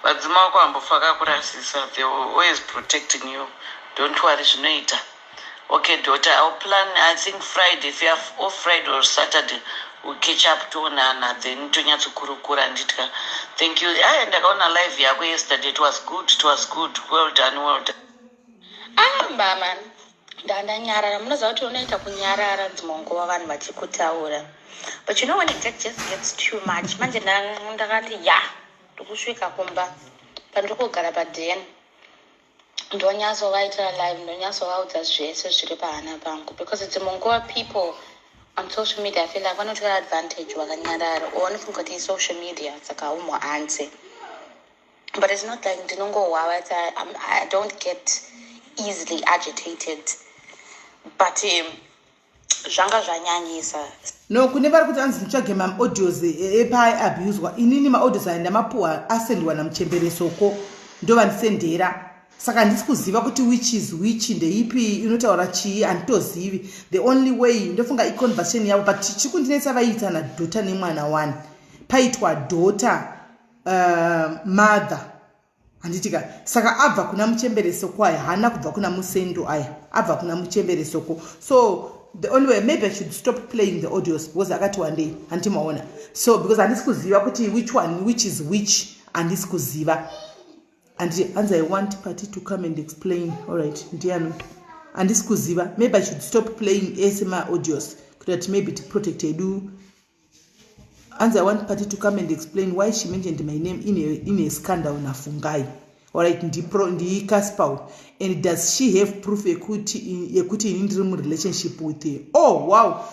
vadzimu vako hambofa kakurasisa they were always protecting you don't worry zvinoita okay daughter ill plan i think friday if you have off friday or saturday we catch up toonana then tonyatsokurukura nditya thank you aya ndakaona live yako yesterday it was good it was good well done well done ah mama ndandanyarara munoziva kuti unoita kunyarara dzimwe nguva vanhu vachikutaura but you know when it just gets too much manje ndakati ya ndikusvika kumba pandiri kugara paden ndonyatsovaitira live ndonyatsovaudza zvese zviri pahana pangu because dzimwe nguva people on social media i feel like vanotora advantage vakanyarara or vanofunga kuti isocial media saka haumuanse but it's not like ndinongohwava I don't get easily agitated but um, zvanga zvanyanyisa no kune vari kuti anzi nditsvage maaudios epaaiabuswa inini maaudios aya ndamapuwa asendwa namuchembere soko ndovandisendera saka handisi kuziva kuti which is which ndeipi inotaura chii handitozivi the only way ndofunga iconversation yavo but chikundinetsa vaiitana daughter nemwana one paitwa daughter uh, mother handitika saka abva kuna muchembere soko aya haana kubva kuna musendo aya abva kuna muchembere soko so the only way maybe i should stop playing the audios because akati wandei handiti maona so because handisi kuziva kuti which one which is which handisi kuziva handiti hanzi i want party to come and explain allright ndiani handisi kuziva maybe i should stop playing ese maaudios kuita kuti maybe tiprotect hedu Hanzi I want Pati to come and explain why she mentioned my name in a, in a scandal naFungai. Alright, ndipro ndiCaspal. And does she have proof yekuti yekuti ini ndiri murelationship with her? Oh, wow.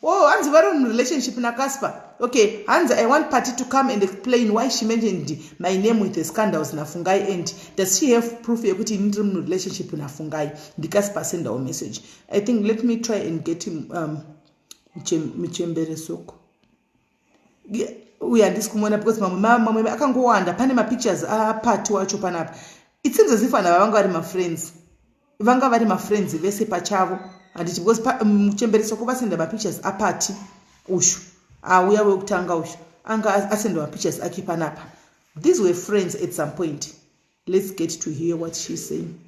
Oh, hanzi vari murelationship naCasper. Okay, hanzi I want Pati to come and explain why she mentioned my name with the scandals naFungai and does she have proof yekuti ini ndiri murelationship naFungai? NdiCasper sendawo message. I think let me try and get him um, muchembere soko uye handisi kumuona because mamwe mamwe akangowanda pane mapictures apati wacho panapa it seems as if vanhu ava vanga vari mafriends vanga vari mafriends vese pachavo handiti because muchembere soko vasenda mapictures apati ushu auya wekutanga ushu anga asenda mapictures ake panapa these were friends at some point Let's get to hear what she's saying.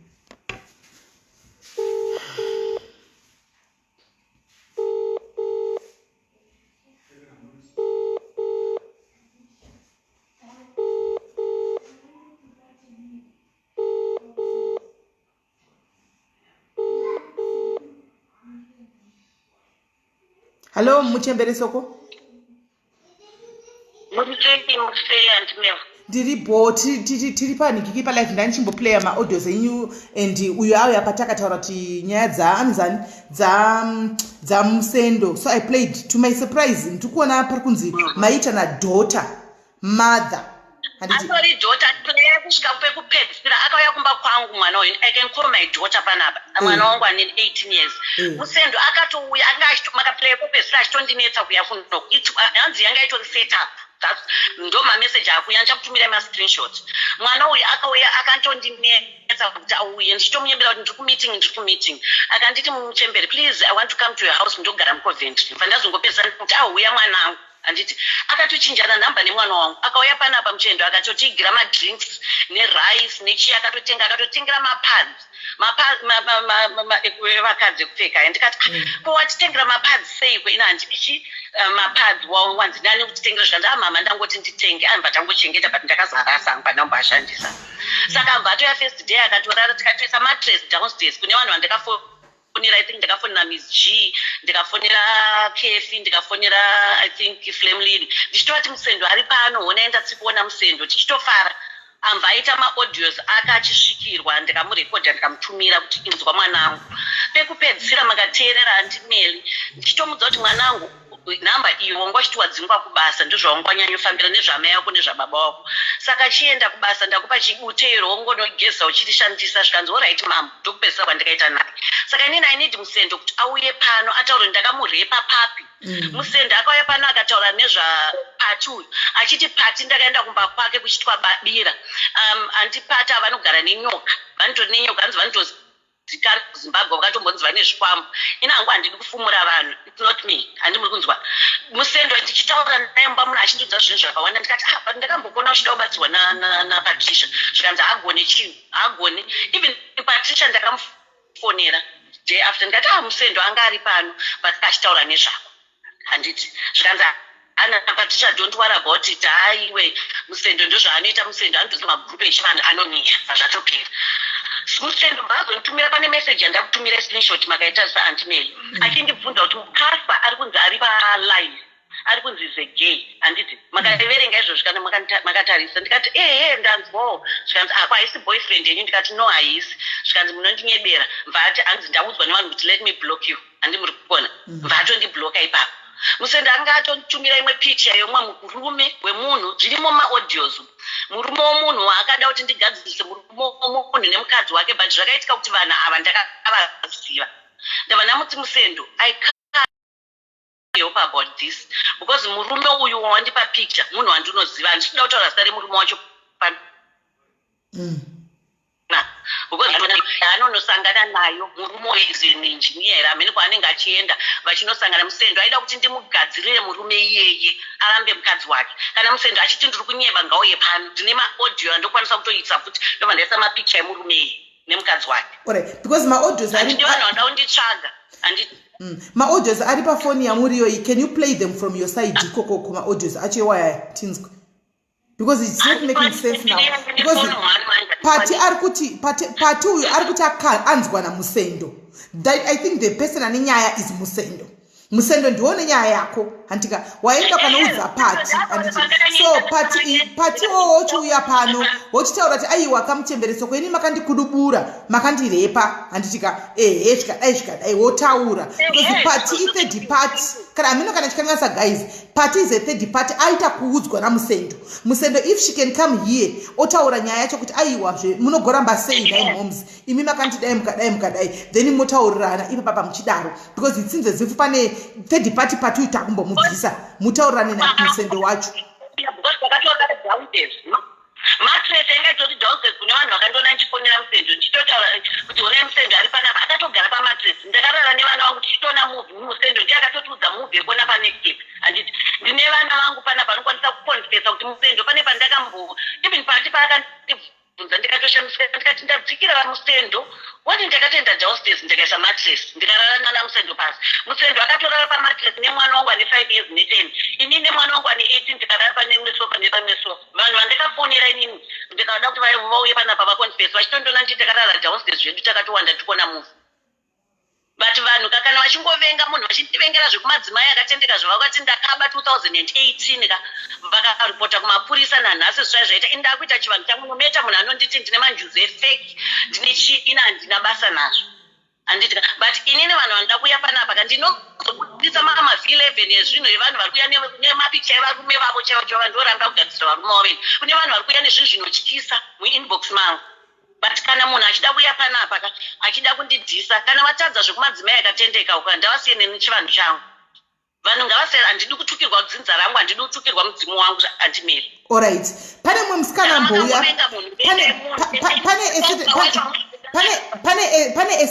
Hello, muchembere soko. Ndiri bho tiri panhikiki palife ndandichimboplaya maaudios enyu and uyo auya patakataura kuti nyaya dzaanzani dzamusendo so i played to my surprise ndiri kuona pari kunzi maita nadaughter mother atori daughter player kusvika pekupedzisira akauya kumba kwangu mwana uyu i can call my daughter panapa mm. mwana wangu ane 18 years mm. musendo akatouya anga makaplayer kupedzisira achitondinetsa kuya kuno hanzi yanga itori set up ndo mameseji akuya ndichakutumirai mascreenshot mwana uyu akauya akatondinetsa kuti auye ndichitomunyembera kuti ndiri kumeeting ndiri kumeeting akanditi muchembere please i want to come to your house ndogara mucoventry pandazongopedzisa kuti auya mwanangu. Handiti akatochinjana nhamba nemwana wangu, akauya panapa muchendo akatotiigira madrinks nerice nechii, akatotenga, akatotengera mapads evakadzi ekupfeka aya. Ndikati, ah, ko watitengera mapads seiko? Ina handidi chi mapads, wanzi nani kutitengera? Zvikanzi, ah mama, ndangoti nditenge. Anobva tangochengeta, but ndakazarasa hangu pandamboashandisa. Saka abva atoya first day akatorara, tikatoisa mattress downstairs. Kune vanhu vandakafonera, I think ndakafonera Miss G, ndikafonera Kefi, ndikafonera, I think, Flamlin, ndichitovati Musendo ari pano, honai ndatsikuona Musendo, tichitofara. Amva aita maaudios ake achisvikirwa, ndikamurekodha, ndikamutumira kuti, inzwa mwanangu. Pekupedzisira makateerera andimeli ndichitomudza kuti, mwanangu, nhamba iyo wanga uchiti wadzingwa kubasa, ndozvawanga wanyanyofambira nezvamai vako nezvababa vako, saka chienda kubasa, ndakupa chibutero, wongonogeza uchirishandisa. Zvikanzi, alright mum. Ndokupedzisira kwandikaita naye. Saka inini I need Musendo kuti auye pano ataure ndakamurepa papi. Musendo akauya pano akataura nezvaPati uyu, achiti Pati ndakaenda kumba kwake kuchitwa bira. Andipati avanogara nenyoka, vanotori nenyoka, hanzi vanotozikanwa kuZimbabwe, vakatombonzi vane zvikwambo. Ini hangu handidi kufumura vanhu, it's not me, handi muri kunzwa? Musendo ndichitaura naye mumba muno achindiudza zvinhu zvakawanda, ndikati, ah, but ndakambokona uchida kubatsirwa naPatricia. Zvikanzi haagone chinhu, haagone. Even Patricia ndakamufonera day after, ndikati, ah, Musendo anga ari pano but achitaura nezvako, handiti? Zvikanzi, ana Patricia, don't worry about it, haiwe, Musendo ndozvaanoita, Musendo anotozi magrupu echivanhu anoniya zvatopera. Musendo mbazonditumira, pane meseji yandakutumira, screenshot makaita saantimary, achindibvunza kuti Mukasa ari kunzi ari palive, ari kunzi is a gay, handiti? Makaverenga izvozvi kana makatarisa? Ndikati, ehe, ndanzwawo. Zvikanzi, ako haisi boyfriend yenyu? Ndikati, no, haisi. Zvikanzi, munondinyebera. Mvati hanzi ndaudzwa nevanhu kuti let me block you, handi muri kuona? Mvatondibloka ipapo. Musendo anga atonditumira imwe picture yomwe murume wemunhu, zvirimo maaudios, murume womunhu waakada kuti ndigadzirise, murume womunhu nemukadzi wake, but zvakaitika kuti vanhu ava ndakavaziva. Ndabva ndamuti, Musendo, I help about this because murume uyu wawandipa picture munhu wandinoziva. Handisi kuda kutaura zita remurume wacho pano because anonosangana nayo murume uyu is an engineer, hamene kwaanenge achienda vachinosangana. Musendo aida kuti ndimugadzirire murume iyeye arambe mukadzi wake. Kana Musendo achiti ndiri kunyeba, ngauye pano, ndine maaudio andokwanisa kutoisa futi, ndobva ndaisa mapicture emurume iye nemukadzi wake. Alright, because maaudios ari Handidi vanhu vanoda kunditsvaga, handiti? Maaudios ari pafoni yamuriyo iyi, can you play them from your side ikokoko, maaudios acho iwaya, tinzwe? Because it's not making sense now, because Pati ari kuti, Pati uyu ari kuti anzwa naMusendo. I think the person ane nyaya is Musendo. Musendo ndiwo nenyaya yako, handika? Waenda kanoudza Pati, handiti? So Pati wowo wochiuya pano wochitaura kuti, aiwa, kamuchembereso kweni makandikudubura, makandirepa, handitika? Ehe, zvikadai zvikadai, wotaura, because Pati ithird party. Kana hamino kana chikanganisa, guys, Pati is a third party, aita kuudzwa naMusendo. Musendo, if she can come here otaura nyaya yacho kuti, aiwazve, munogoramba sei nai moms imi makandidai, mukadai mukadai, then motaurirana ipapa pamuchidaro, because it seems as if pane third party. Pati uyu takumbomubvisa, mutaurirane naMusendo wacho. Because takatora downstairs mattress yanga itori downstairs. Kune vanhu vakandiona ndichifonera Musendo, ndichitotaura kuti, honai Musendo ari panapa, akatogara pamattress. Ndakarara nevana vangu tichitoona movie. Musendo ndiye akatotiudza movie yekuona paNetflix, handiti? Ndine vana vangu panapa vanokwanisa kuconfessa kuti Musendo pane pandakambo, even Pati paakandibvunza, ndikatoshamisika, ndikati ndadzikira vaMusendo wati ndakatoenda downstairs, ndikaisa mattress, ndikarara nana Musendo pasi. Musendo akatorara pamattress nemwana wangu ane 5 years ne10, ini nemwana wangu ane 18 tikarara pane imwe sofa nepamwe sofa. Vanhu vandakafonera inini ndikada kuti vauye panapa vaconfess, vachitondona ndichiti takarara downstairs zvedu, takatowanda tikuona movie. But vanhu kakana vachingovenga munhu, vachindivengera zvekumadzimai akatendeka, zvavakati ndakaba 2018 ka, vakaripota kumapurisa, nanhasi zvisai zvaita. Ini ndakuita chivanhu changu, nometa munhu anonditi ndine manjuzu efake, ndine chii, ini handina basa nazvo, handiti? But inini vanhu vanoda kuuya panapa ka, ndinozobudisa mama v11 ezvinhu evanhu vari kuuya nemapicha evarume vavo chaivo chaivo, vandoramba kugadzira varume vavo vene. Kune vanhu vari kuuya nezvinhu zvinotyisa muinbox mangu. But kana munhu achida kuuya panapa ka, achida kundidhisa, kana vatadza zvekumadzimai akatendeka uka, ndavasiye neni chivanhu changu. Vanhu ngavasiye, handidi kutukirwa dzinza rangu, handidi kutukirwa mudzimu wangu, andimeri. Alright, pane mumwe musikana ambouya, pane a certain- pane a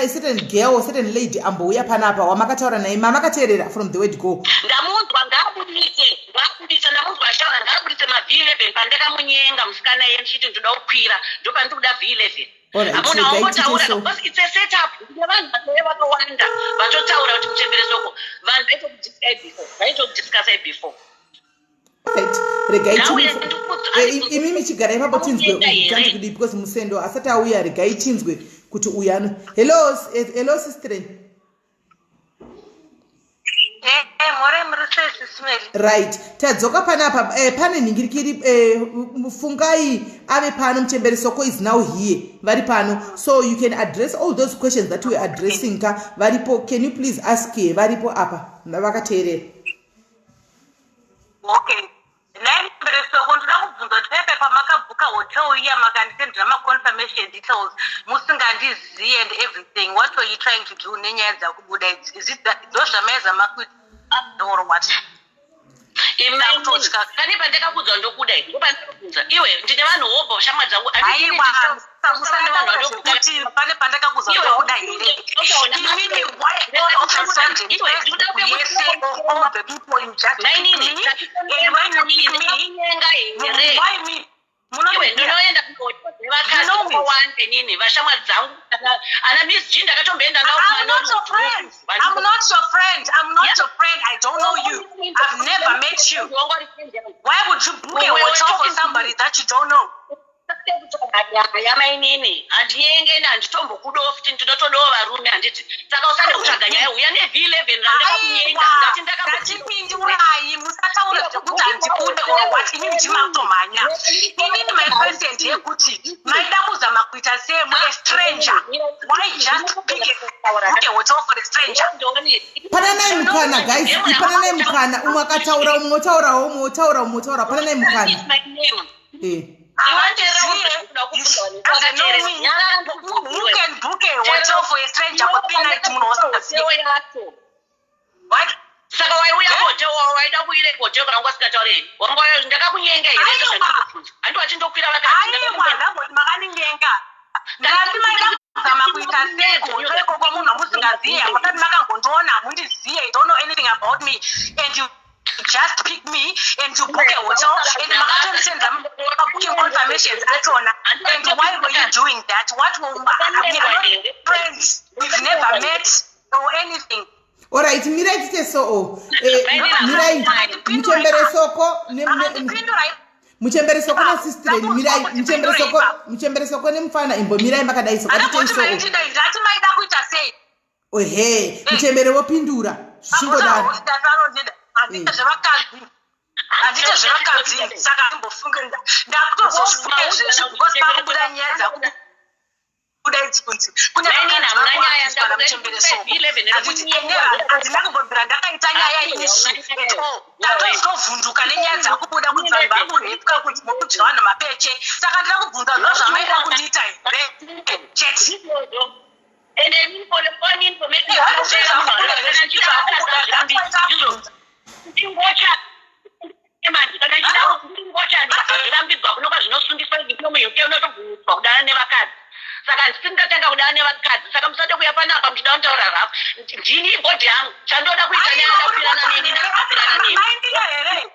certain girl, certain lady ambouya panapa wamakataura naye, mamakateerera from the word go. Ndamunzwa, ngaabude. Ngaabudise, ngaabudise, ndamunzwa achitaura, ngaabudise maV11 pandakamunyenga musikana iye ndichiti ndoda kukwira, ndopandiri kuda V11. Alright, Hamuna regai wangotaura tiite so. because it's a setup. Kune vanhu vatove vakawanda vatotaura kuti muchembere soko vanhu vaitokudiscussai before, vaitokudiscussai before. Right, regai Ndauya imimi chigarai ipapo tinzwe Ndauya here? tanzi kudii, because Musendo asati auya, regai tinzwe kuti uyu ano. Hello, hello sister. More muri sei, Sis Melly? Right, tadzoka panapa. Pane nhingirikiri, Fungai ave pano. Muchembere Soko is now here, vari pano, so you can address all those questions that we are addressing ka. Varipo, can you please ask here? Varipo apa, vakateerera. Okay, nhai Muchembere Soko, ndoda kubvunza kuti pepe pamakabhuka hotel iya, makandisendera maconfirmation details musingandizivi and everything, what were you trying to do nenyaya dzakubuda idzi? Is it ndo zvamaizama kuita or what? Kutotya. Kani pandakakudza ndokuda, ndopandakubvunza iwe, ndine vanhu wobva shamwari dzangu. Aiwa, musataura zvekuti pane pandakakudza ndokuda here. Imini, why all of a sudden Facebook yese, of all the people, you just pick me? And when you pick me, why me? Iwe, ndinoenda nevakadzi vakawanda nini, vashamwari dzangu, ana Miss G, ndakatomboenda navo. I'm not your friend. I'm not your friend. I'm not your friend. I don't know you. I've never met you. Why would you book a hotel for somebody that you don't know? Yamainini, handiyengeni, handitombokudawo futi, ndinotodawo varume, handiti? Saka usade kutsvaga nyaya, uya neV11 randakakunyenga. Ndati Ndatipindurai, musataure zvekuti handikude or what. Inini ndimakutomhanya. Inini my question ndeyekuti maida kuzama kuita sei mune stranger? Why just pick a book a hotel for a stranger? Pananai mukana, guys, ipananai mukana. Umwe akataura, umwe otaurawo, umwe otaura, umwe otaura. Pananai mukana. Doesn't know me. Who can book a hotel for a stranger for 3 nights, munhu wasingazive? What? Saka waiuya kuhotel, waida kuire kuhotel kana wanga usingatauri? Wanga ndakakunyenga here? Ndozvandikubvunza, handi wati ndokwira vakadzi? Aiwa, ndamboti makaninyenga, ndati maida kuzama kuita sei kuhotel ikoko munhu wamusingazive? Hamusati makangondiona, hamundizive, you don't know anything about me, and you just pick me and you book a hotel and makatondisenda booking confirmations achona. And why were you doing that? What were, we are not friends, we've never met or anything. Alright, mirai tite soo. Mirai, Muchembere Soko, Muchembere Soko nasistireni, mirai. Muchembere Soko, Muchembere Soko nemufana, imbomirai makadai so. Katitei soo. Ndati maida kuita sei? Ohe, muchembere wopindura zvichingodaro. Handite zvevakadzi, handite zvevakadzi, saka ndimbofunge, ndakutozofunge zvezvi because pakubuda nyaya dzakubuda idzi kunzi kune vakadzi vakuabviswa naMuchembere Soko. Handiti handina kumbobvira ndakaita nyaya issue at all. Ndatozotovhunduka nenyaya dzakubuda kuti vanhu vakurepwa, kuti mukudya vanhu mapeche. Saka ndida kubvunza, ndo zvamaida kundiita here chete? Ende information ndingocha manje, kana ndichida ndingochani, zvirambidzwa kunoka, zvinosungiswa kuno muUK, unotobvumidzwa kudana nevakadzi. Saka handisini ndatanga kudana nevakadzi, saka musade kuya panapa muchida kutaura rafu. Ndini ibhodhi yangu, chandoda kuita neadakwirana neni, ndakakwirana neni. Maindida here?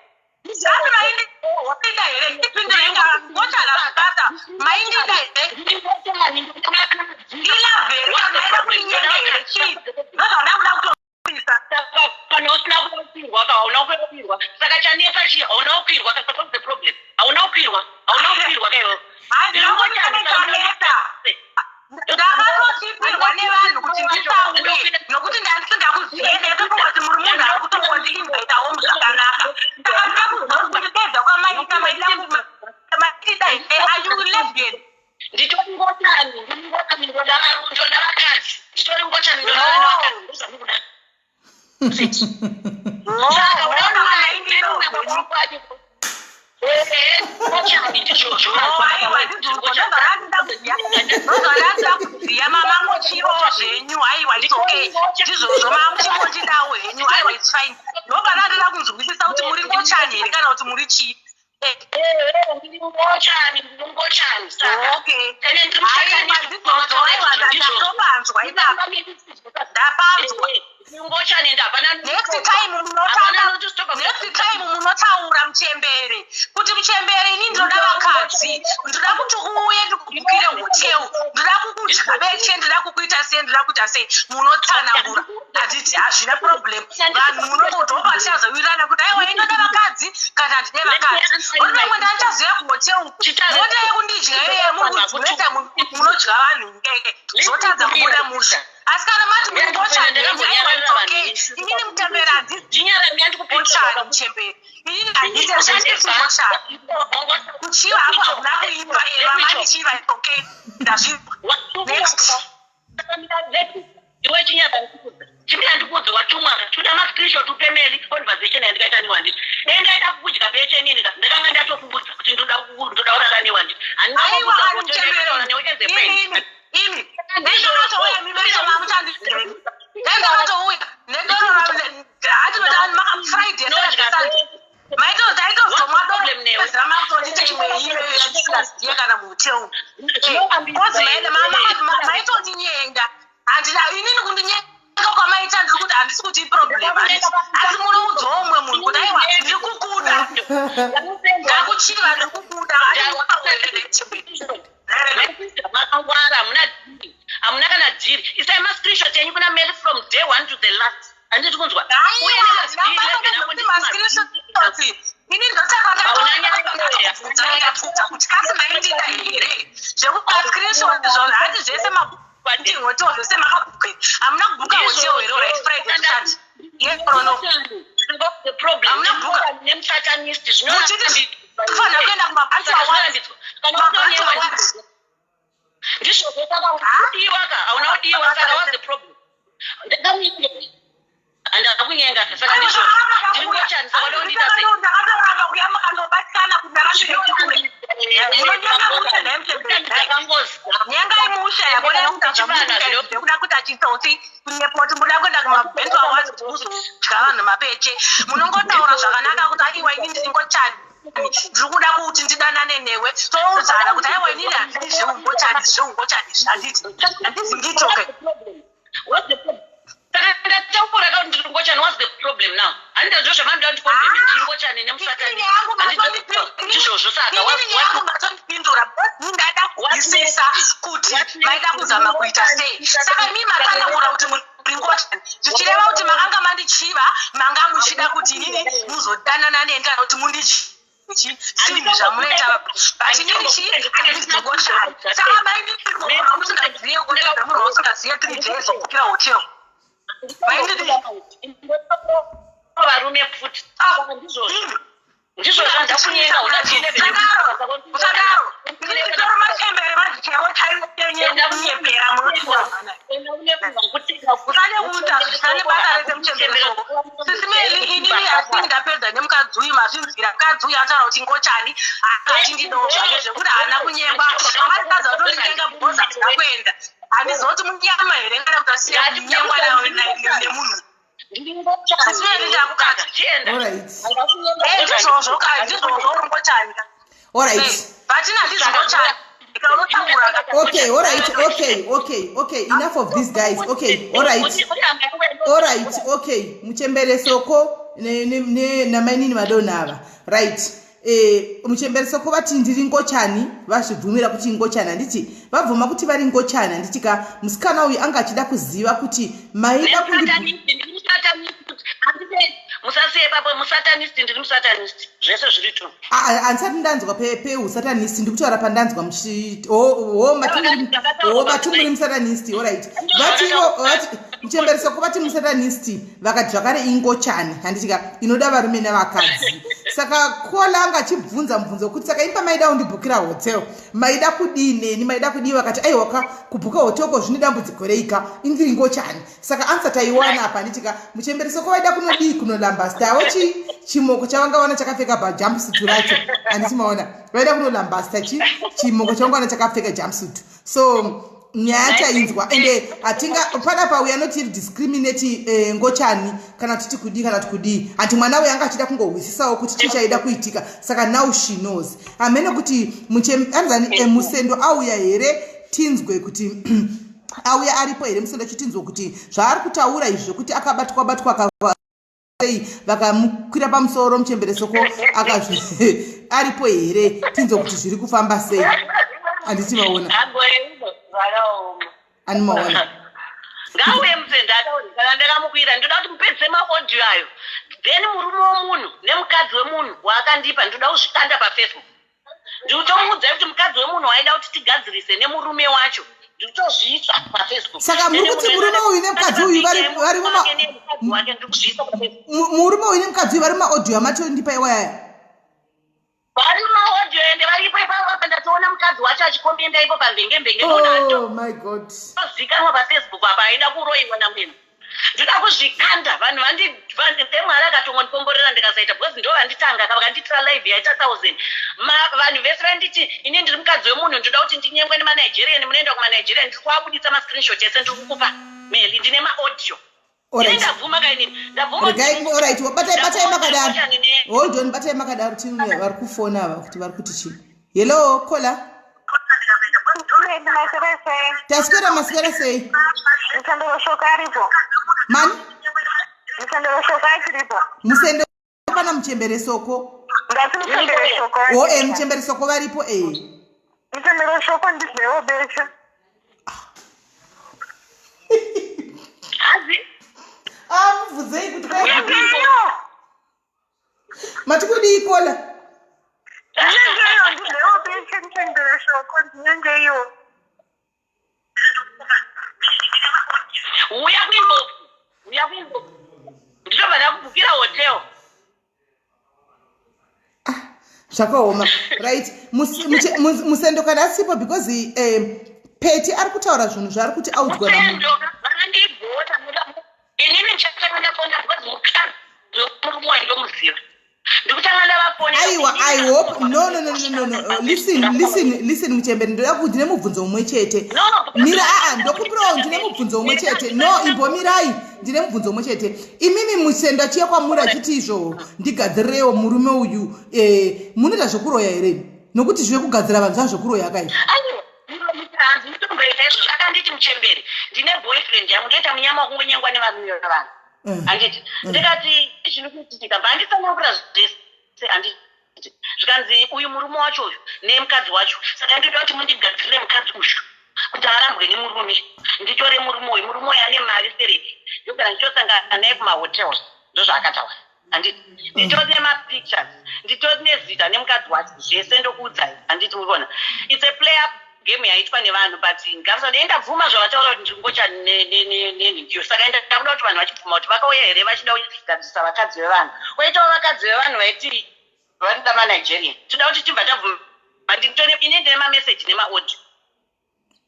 Asi maindida here? Ipindurai, ngochala zvibasa, maindida here? Ilove here? Maida kuninyenga here? Chii ndozvauda kuda kutoisa? Kana usina kukwirwa ka, hauna kukwirwa, saka chanetsa chii? Hauna kukwirwa ka, what's the problem? Hauna kukwirwa, hauna kukwirwa ka iwewe. Handina kuti pane chanetsa. Ndakatotipirwa nevanhu kuti ndisauye nokuti ndandisingakuzive. Ndaitofunga kuti muri munhu ari kutongondiinvaitawo zvakanaka. Saka ndida kuziva kuti kundidedza kwamaita, maida maitida here? Are you lesbian? Nditori ngochani, ndiri ngochani, ndoda ndoda vakadzi, nditori ngochani, ndoda vakadzi, ndozvandikuda. Saka udaona ngochani, ndizvozvo. Aiwa, ndozvandandida kuziva. Mamangochivawo zvenyu, aiwa, it's okay, ndizvozvo, mamuchingochidawo henyu, aiwa, it's fine. Ndobva kunzwisisa kuti muri ngochani here kana kuti muri chii. Ndiri ngochani, ndiri ngochani, saka Okay. ende ndiri Aiwa, ndizvozvo, aiwa, ndatopanzwa ipapo, ndapanzwa. Ndiri ngochani, ende hapana Next time munotanga, next time. Peche ndida kukuita sei, ndida kuita sei, munotsanangura, handiti? Hazvina problem. Vanhu munongotopa tichazowirirana kuti aiwa, inoda vakadzi kana handide vakadzi. Uri pamwe ndandichazoya kuhotel, mota yekundidya iye muri kudzimeta, munodya vanhu ngeke zvotadza kubuda musha. Asi kana mati mungochani, aiwa, it's okay. Inini mutemberi handingochani, muchemberi, inini handiite zvechingochani. Kuchiva hako hakuna kuipa, vamanichiva, it's okay, ndazvinzwa. Next. Iwe chinyaba, chimira ndikuudze. Watumwa toda mascreenshot upe Meli conversation yandikaita newe, handiti? Dai ndaida kukudya peche nini ka, ndakanga ndatokuudza kuti ndoda kurara newe, handiti? Aiwa, muchemberi, imi imi ndinotouya mimeshe mamuchandidei, dai ndakatouya nedoro hatinoti Friday, Saturday, Sunday maito taitozomwa doro makutondiita imwe iyo yandisingaziye kana muhotel kozi maitondinyenga. Handina inini kundinyenga kwamaita, ndiri kuti handisi kuti iproblem, handiti? Asi munoudzawo umwe munhu kuti aiwa, ndiri kukuda, ndakuchiva, ndiri kukuda. Makangwara, hamuna dhiri, hamuna kana dhiri. Isai mascreenshot enyu kuna Meli from day one to the last, handiti kunzwa? Uye Mascreenshot ini ndosaka ndakubvunza kuti kasi maindida here. Zvekumascreenshot zvona hati zvese mabooking hotel zvese makabhuka, hamuna kubhuka hotel here? Right, Friday, Saturday, yes or no? The problem Hamuna bhuka. nemusatanist. Muchiti kufanira kuenda kumabantu awards, mabantu awards. Ndizvozvo. Saka udiwa ka, hauna kudiwa, saka what's the problem? Handakunyenga, saka ndizvozvo. Ndiri ngochani, saka wada kundiita sei? Ndakatoramba kuya makandobatikana kuti ndakasvika. Ndakangozi Nyenga imusha yakonekuda kuita chitsotsi, kunyepa kuti muda kuenda kumabento awards kuti muzodya vanhu mapeche. Munongotaura zvakanaka kuti aiwa, ini ndiri ngochani, ndiri kuda kuti ndidanane newe. Toudzana kuti aiwa, inini handidi zveungochani, zveungochani handiti, handisi ngitoke. What's the problem? Saka ndataura ka kuti ndiri ngochani. What's the problem now? Handida zvo zvamanoda kuti problem, ndiri ngochani nemusatani. Ndizvozvo, saka Inini yangu matondipindura. Ndada kuzwisisa kuti maida kuzama kuita sei. Saka imi matsanangura kuti muri ngochani, zvichireva kuti makanga mandichiva, manga muchida kuti inini muzodanana neni kana kuti mundichi zvinhu zvamunoita, but inini chii, handisi ngochani. Saka maindii musingaziye kuti munhu usingaziye 3 days wokukira hotel, maindii? Varume futi. Ndizvozvo, ndizvozvo, ndakunyenga. Usadaro, nditori machembere mazichaiwo chaiwo kunyepera munotiwa. Usade kuita zvisane basa rese, muchembere soko. Sisimeli, inini asini ndapedza nemukadzi uyu, mazvinzwira. Mukadzi uyu ataura kuti ngochani, achindidawo zvake zvekuti haana kunyengwa. Akatadza kutondinyenga because handina kuenda. Handizoti munyama here kana kuti asiye kunyengwa nemunhu. Sisimeli, ndakukadzi. Alright. Ndizvozvo ka, ndizvozvo, uri ngochani. Alright. But ina handisi ngochani. Unotaura. Okay, alright, okay, enough of this, guys. Okay, alright, okay. Muchembere soko namainini madonha ava, right? Muchembere soko vati ndiri ngochani, vazvibvumira kuti ngochani, handiti? Vabvuma kuti vari ngochani, handiti ka? Musikana uyu anga achida kuziva kuti maida kundi Musasiye papo musatanist, ndiri musatanist, zvese zviri tu. Handisati ndanzwa peusatanist, ndiri kutaura pandanzwa muchi ho mati muri musatanist. Alright, vativo vati muchembere soko vati musatanist, vakati zvakare ingochani, handitika? Inoda varume navakadzi. Saka kola anga achibvunza mubvunzo wekuti saka imba maida kundibhukira hotel, maida kudii neni, maida kudii? Vakati aiwaka, kubhuka hotel ko zvine dambudziko reika, indiri ngochani. Saka answer taiwana apa, handitika? Muchembere soko vaida kunodii? Kunolambasta chi chimoko chavanga vana chakapfeka pajumpsuit racho, handiti maona? Vaida kunolambasta chi chimoko chavanga vana chakapfeka jumpsuit. So nyaya tainzwa, ende hatinga panapa we are not here to discriminate ngochani kana titi kudii kana kuti kudii. Hanti mwana uyu anga achida kungohwisisawo kuti chii chaida kuitika. Saka now she knows. Hamene kuti anzani musendo auya here, tinzwe kuti auya aripo here musendo, chitinzwe kuti zvaari kutaura izvi zvekuti akabatwa batwa sei, vakamukwira pamusoro muchembere soko akazvi aripo here, tinzwe kuti zviri kufamba sei, handiti maona? Agore zvakaoma. Animaona. Ngauye Musende ataure kana ndakamukwira. Ndoda kuti mupedzise maaudio ayo. Then murume wemunhu nemukadzi wemunhu waakandipa ndoda kuzvikanda paFacebook. Ndikutomuudzai kuti mukadzi wemunhu waida kuti tigadzirise nemurume wacho ndikutozviisa paFacebook. Saka muri kuti murume uyu nemukadzi uyu vari murume uyu nemukadzi uyu vari mumaaudio amatondipa iwayaya? Vari mumaaudio ende varipo ipapo apa ndatoona mukadzi wacho achikomenda ipo pamvengembenge. Oh my God. Zikanwa paFacebook apa aida kuroiwa namwena. Ndoda kuzvikanda vanhu vandemwari akatongondikomborera ndikasaita because ndo vanditanga ka vakandiitira live yaita 1000. Vanhu vese vanditi ini ndiri mukadzi wemunhu ndoda kuti ndinyengwe nemaNigerian munoenda kumaNigerian ndiri kuabuditsa mascreenshot ese ndiri kukupa Meli ndine maaudio. Ndabvuma ka inini ndabvuma. Regai, alright, batai batai makadaro. Hold on, batai makadaro tine vari kufona ava kuti vari kuti chii. Hello, caller. Taswera maswera sei? Musendero shoko aripo. Mani? Musendero shoko achiripo. Musendero pana muchembere soko. Ndati muchembere shoko. Oh, eh muchembere soko varipo eh. Muchembere shoko ndizvewo besha. Hazi. Ah, mubvunzei kuti kwai. Mati kudii kola? Ndinyengeyo ndizvewo besha muchembere shoko ndinyengeyo. Uya kuinbox. Uya kuinbox. Ndinobva ndakubhukira hotel. Zvakaoma. Right. Musendo kana asipo because Peti ari kutaura zvinhu zvaari kuti audzwa na Vandibhota inini ndichatanga ndafona because mukadzi wemurume wandomuziva. Ndikutanga ndavafonera. Aiwa, I hope no no no no no no. Listen, listen, listen muchembere ndoda kuti ndine mubvunzo umwe chete. Mira aa ndokumbirawo ndine mubvunzo umwe chete. No, imbomirai ndine mubvunzo umwe chete. Imimi Musendo achiya kwamuri achiti izvo ndigadzirirewo murume uyu munoita zvekuroya here? Nokuti zvekugadzira vanhu zvazvekuroya akaizvo. Aiwa, handitomboita izvozvo. Akanditi muchembere ndine boyfriend yangu ndoita munyama wekungonyengwa nevarume vevanhu. Handiti ndikati zviri kuitika bva anditsanangura zvese handiti zvikanzi uyu murume wacho uyu nemukadzi wacho saka ndoda kuti mundigadzirire mukadzi uyu kuti arambwe nemurume nditore murume uyu murume uyu ane mari sereki ndogara ndichosangana naye kumahotels ndozvaakataura handiti nditori nemapictures nditori nezita nemukadzi wacho zvese ndokuudzai handiti murikuona it's a play up game yaitwa nevanhu but ngavasade ndabvuma zvavataura kuti ndiri ngocha nenhingiyo saka ndakuda kuti vanhu vachibvuma kuti vakauya here vachida kugadzirisa vakadzi vevanhu koitawo vakadzi vevanhu vaiti vanoda maNigerian toda kuti tibva tabvuma ini ndine mameseji nemaaudio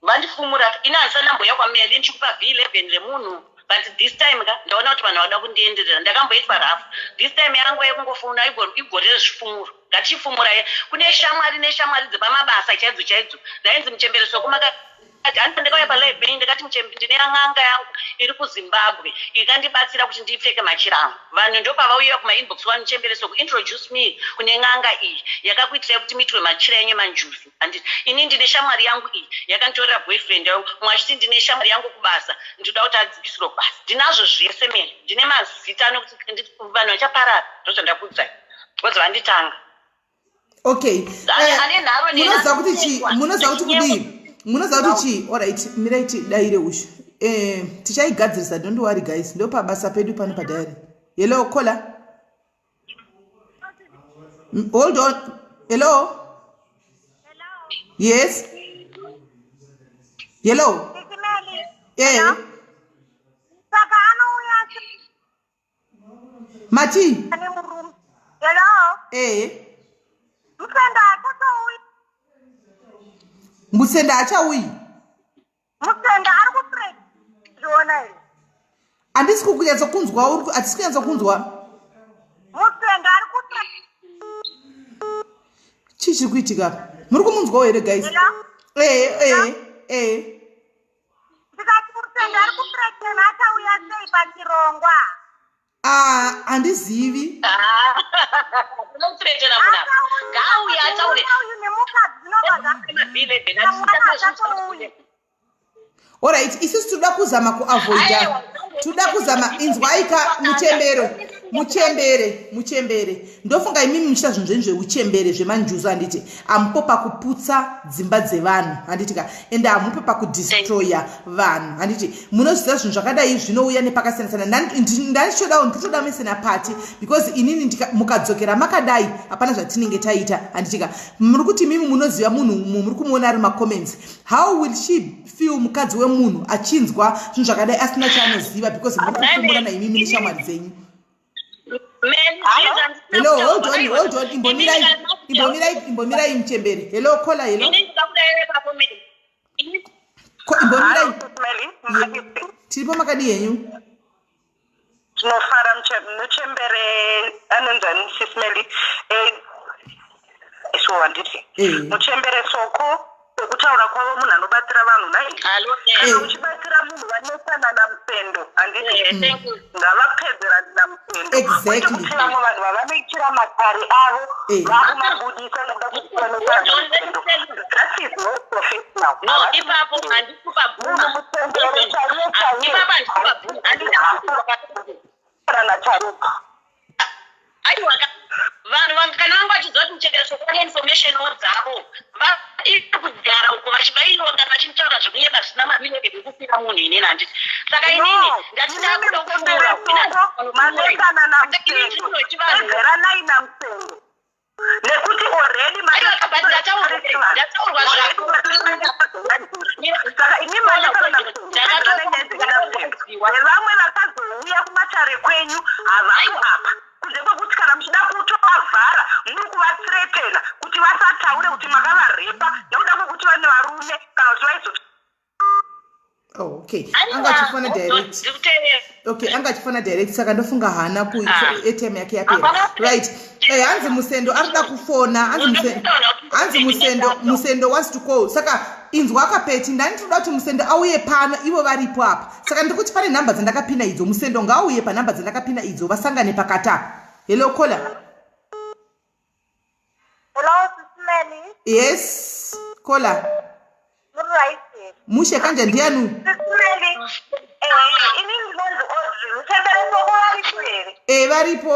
vandifumura ini handisati ndamboya kwaMeli ndichikupa V11 remunhu but this time ka ndaona kuti vanhu vada kundienderera ndakamboitwa rafu this time yangu yekungofuna igore rezvifumuro ngatichifumura kune shamwari neshamwari dzepamabasa chaidzo chaidzo ndainzi muchembere soko makati handi ndakauya palive penyu ndikati muchembere ndine n'anga yangu iri kuZimbabwe ikandibatsira kuti ndipfeke machira angu vanhu ndopavauya kumainbox wani muchembere soko introduce me kune n'anga iyi yakakuitirai kuti muitwe machira enyu emanjuzu handiti ini ndine shamwari yangu iyi yakanditorera boyfriend yangu mumwe achiti ndine shamwari yangu kubasa ndinoda kuti adzikisirwe kubasa ndinazvo zvese mene ndine mazita anokuti vanhu vachaparara ndozvandakuudzai because vanditanga. Okay. Munoziva kuti chii? Munoziva kuti kudii? Munoziva kuti chii? Alright, mirai tidaire ushu. Tichaigadzirisa, don't worry guys. Ndopabasa pedu pano padiary. Hello, caller. Hold on. Hello. Hello. Yes. Hello. Eh. Saka anouya Mati. ane murume. Hello. Eh. Musenda achauyi. Musenda achauyi. Musenda ari kuprediona here? Handisi kukunyatsa kunzwa, uri hatisi kunyatsa kunzwa. Musenda ari kupre. Chii chiri kuitika apa? Muri kumunzwawo here guys? Hello. Eh eh eh. Ndikati Musenda ari kuprediona achauya sei pachirongwa? Ah, handizivi. Unokuretera munhu apa. Ngaauye ataure. Uyu nemukadzi zvinobva zva Alright, isusu toda kuzama kuavoida. Toda kuzama inzwai ka muchembero. Muchembere, muchembere, ndofunga imimi muchiita zvinhu zvenyu zveuchembere, zvemanjuzu, handiti? Hamupo pakuputsa dzimba dzevanhu, handiti ka? Ende hamupo pakudestroya vanhu, handiti? Munoziva zvinhu zvakadai zvinouya nepakasiyana siyana. Ndandichodawo, nditoda mese napati, because inini mukadzokera makadai hapana zvatinenge taita, handiti ka? Muri kuti mimi munoziva munhu muri kumuona ari macomments. How will she feel, mukadzi wemunhu, achinzwa zvinhu zvakadai asina chaanoziva, because muri kufumurana imimi neshamwari dzenyu? Hello, hold on, hold on, imbomirai, imbomirai, imbomirai, muchembere. Hello, caller, hello. Imbomirai, tiripo, makadi henyu? Tinofara. Muchembere anonzani, Sis Melly, so handiti muchembere Soko, sekutaura kwavo munhu anobatsira vanhu nai. Kana uchibatsira munhu vanetsana naMusendo, handiti ngavapedzerani naMusendo, kwete kuti vamwe vanhu vavanoitira matare avo vakumabudisa nekuda kuti vanetsana naMusendo. That is not professional. Munhu muchembere chaiye chaiye nacharuka. Aiwa, vanhu kana vanga vachiziva kuti muchembere Soko vane information dzavo, vari kugara uko vachibayiwa kana vachitaura zvekunyeba zvisina mamineke ekufira munhu. Inini handiti, saka inini ndati ndakuda kupfuura. Manetsana naMusendo, pedzeranai naMusendo, nekuti already Ndataurwa zvako. Saka imi manetsana naMusendo, nevamwe vakazouya kumatare kwenyu havapo apa, kunze kwekuti kana muchida kutovavhara, muri kuvathreatena kuti vasataure kuti makavarepa nekuda kwekuti vane varume kana kuti vaizo Oh, okay, anga achifona direct. Okay, anga achifona direct, saka ndofunga haana ku airtime yake yapera. Right, hanzi Musendo ari kuda kufona. Hanzi Musendo wants to call. Saka inzwa akapeti, ndani tinoda kuti Musendo auye pano, ivo varipo apa. Saka ndiri kuti pane nhamba dzandakapina idzo, Musendo ngaauye panhamba dzandakapina idzo, vasangane pakati apa. Hello, caller. Hello, Sis Melly. Yes, caller. Muri right? Mushe kanja, ndiani? Sis Melly. Ini ndinonzi Audrey. Muchembere Soko varipo here? E, varipo.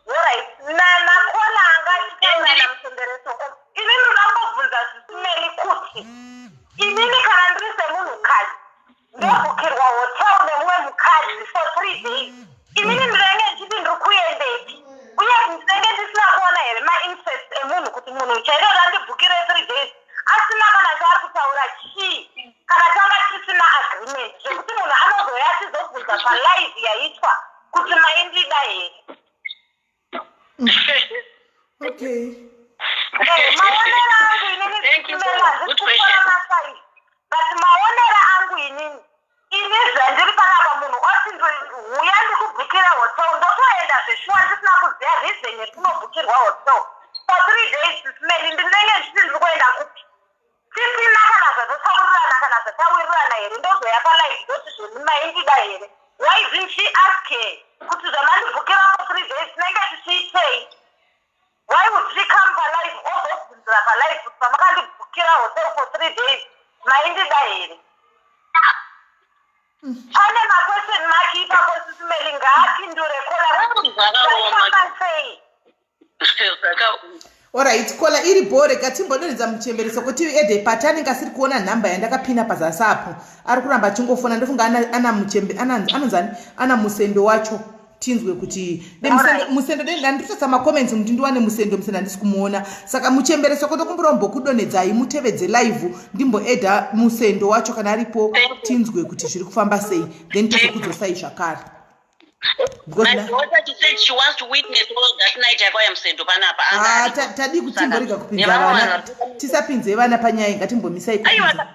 Alright. Na nacaller anga achitaura naMuchembere Soko. Ini ndinoda kungobvunza Sis Melly kuti inini kana ndiri semunhukadzi ndobhukirwa hotel nemumwe mukadzi for 3 days, inini ndinenge ndichiti ndiri kuendepi? Uye ndinenge ndisina kuona here mainterest emunhu, kuti munhu chairo randibhukire 3 days asina kana chaari kutaura chii, kana tanga tisina agreement, zvekuti munhu anozouya achizobvunza palive yaitwa kuti maindida here? Maonero angu inini, handisi masai, but maonero angu inini, ini zvandiri panapa, munhu oti huya ndikubhukire hotel, ndotoenda zveshuwa ndisina kuziva reason yekunobhukirwa hotel for 3 days. Sis Melly, ndinenge ndichiti ndiri kuenda kupi tisina kana zvatotaurirana, kana zvatawirirana here? Ndozoya palive ndoti zvoni maindida here? Why didn't she ask her kuti zvamandibhukira for 3 days tinenge tichiitei? Why would she come palive ozobvunzira palive kuti pamakandibhukira hotel for 3 days maindida here? Pane maquestion mark ipapo. Sis Melly, ngaapindure caller, zvaifamba sei? Alright, caller iri bhore, ngatimbodonhedza muchembere Soko ede pati. Anenge asiri kuona nhamba yandakapina pazasi apo, ari kuramba achingofona. Ndofunga ana muchembe anonzani, ana Musendo wacho, tinzwe kuti Musendo. Ndanditosa macomments muti ndiwane Musendo. Musendo handisi kumuona, saka muchembere Soko, ndokumbira mbokudonhedzai mutevedze live, ndimboedha Musendo wacho kana aripo, tinzwe kuti zviri kufamba sei, then tozokudzosai zvakare. My daughter, she said she wants to witness all that night yakauya Musendo panapa. Ah, tadi kutimborega kupinza vana, tisapinze vana panyaya, ngatimbomisai kupinza.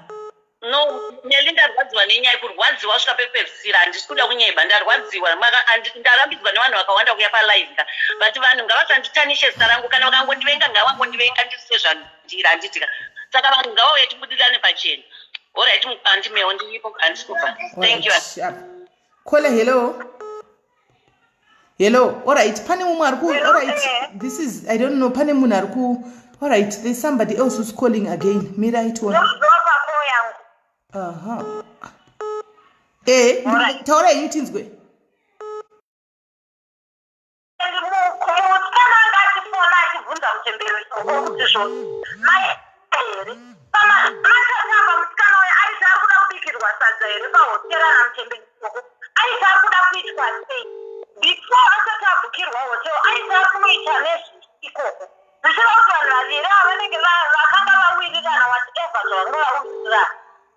No, Melly, ndarwadziwa nenyaya, kurwadziwa kusvika pekupedzisira. Handisi kuda kunyeba, ndarwadziwa. Ndarambidzwa nevanhu vakawanda kuya palive ka, but vanhu ngavasanditanishe zita rangu. Kana vakangondivenga, ngavangondivenga ndiri sezvandiri, handitika? Saka vanhu ngavauye tibudirane pachena. Alright, andimewo ndiripo, handisi kubva. Thank you. Caller, hello, hello. Alright, pane mumwe ari ku, alright, this is, I don't know, pane munhu ari ku, alright, there's somebody else who's calling again. Mirai tiona. Aha, e, taura henyu tinzwe. muchembere soko kuti zvoni mai here pamatatu apa musikana uyo aiti ari kuda kubikirwa sadza here pahotera namuchembere soko aiti ari kuda kuitwa sei before asati abhukirwa hotel aiti ari kunoita nezvi ikoko zvichireva kuti vanhu vaviri ava vanenge vakanga vawirirana whatever zvavanga vawirirana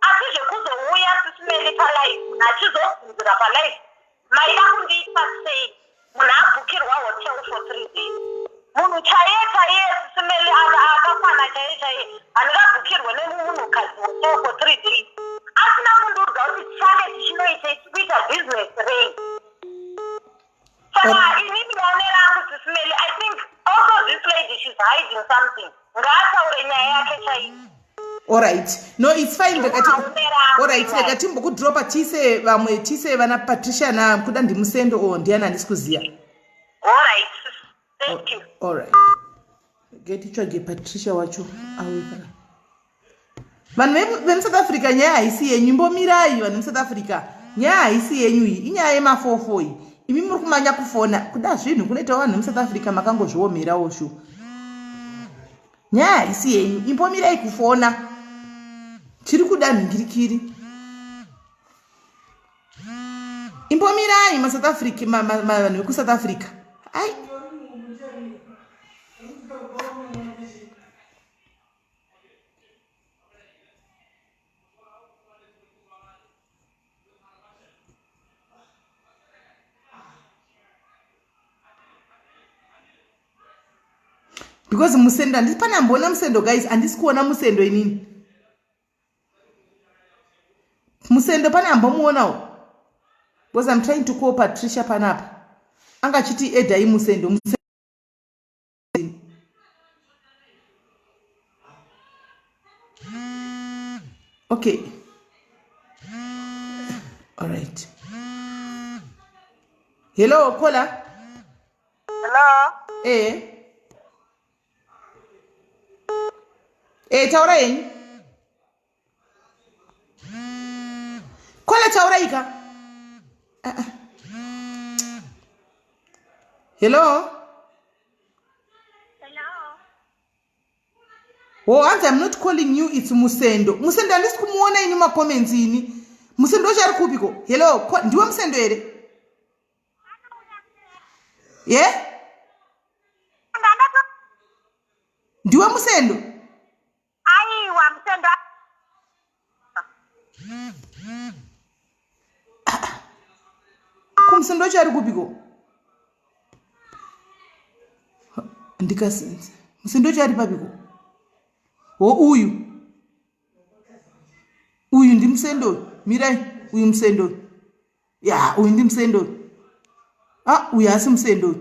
asi zvekuzouya sisimeli palife munhu achizobvunzira palife maida kundiita sei munhu abhukirwa hotel for three days munhu chaiye chaiye sisimeli akakwana chaiye chaiye handingabhukirwe nemunhukadzi hotel for three days asina kundiudza kuti tichange tichinoitei tikuita business rei saka inini maonero angu sisimeli i think also this lady shes hiding something ngaataure nyaya yake chaiyo Alright. No, it's fine. Ndakati Alright, rega timbokudropa tiise vamwe tiise vana Patricia na kuda ndimusendo or ndiani handisi kuziya. Alright. Thank you. Alright. Rega titsvage Patricia wacho auye pana. Vanhu vemuSouth Africa nyaya haisi yenyu imbomirai vanhu vemuSouth Africa. Nyaya haisi yenyu iyi inyaya yemafofo iyi. Imi muri kumanya kufona kuda zvinhu kunoitawo vanhu vemuSouth Africa makangozviomerawo shu. Nyaya haisi yenyu imbomirai kufona tiri kuda nhingirikiri imbomirai masouth africa vanhu vekusouth africa ai because musendo handisi pane amboona musendo guys handisi kuona musendo inini musendo pane ambomuonawo because im trying to call patricia panapa anga achiti edai musendo, musendo. Okay. All right. Hello, caller. Hello. Eh. Eh, taura yenyu. Caller taura ika. Uh -uh. Hello. Hello. Oh, hanzi I'm not calling you, it's Musendo. Musendo handisi kumuona ini macomments ini. Musendo wacho ari kupiko? Hello, ndiwe Musendo here? Ye? Yeah? Ndiwe Musendo? Aiwa, Musendo. Kumusendo wacho ari kupiko? Ndikasenza. Musendo wacho ari papiko? Ho uyu. Uyu ndimusendo. Mirai, uyu musendo. Ya, uyu ndimusendo. Ah, uyu hasi musendo.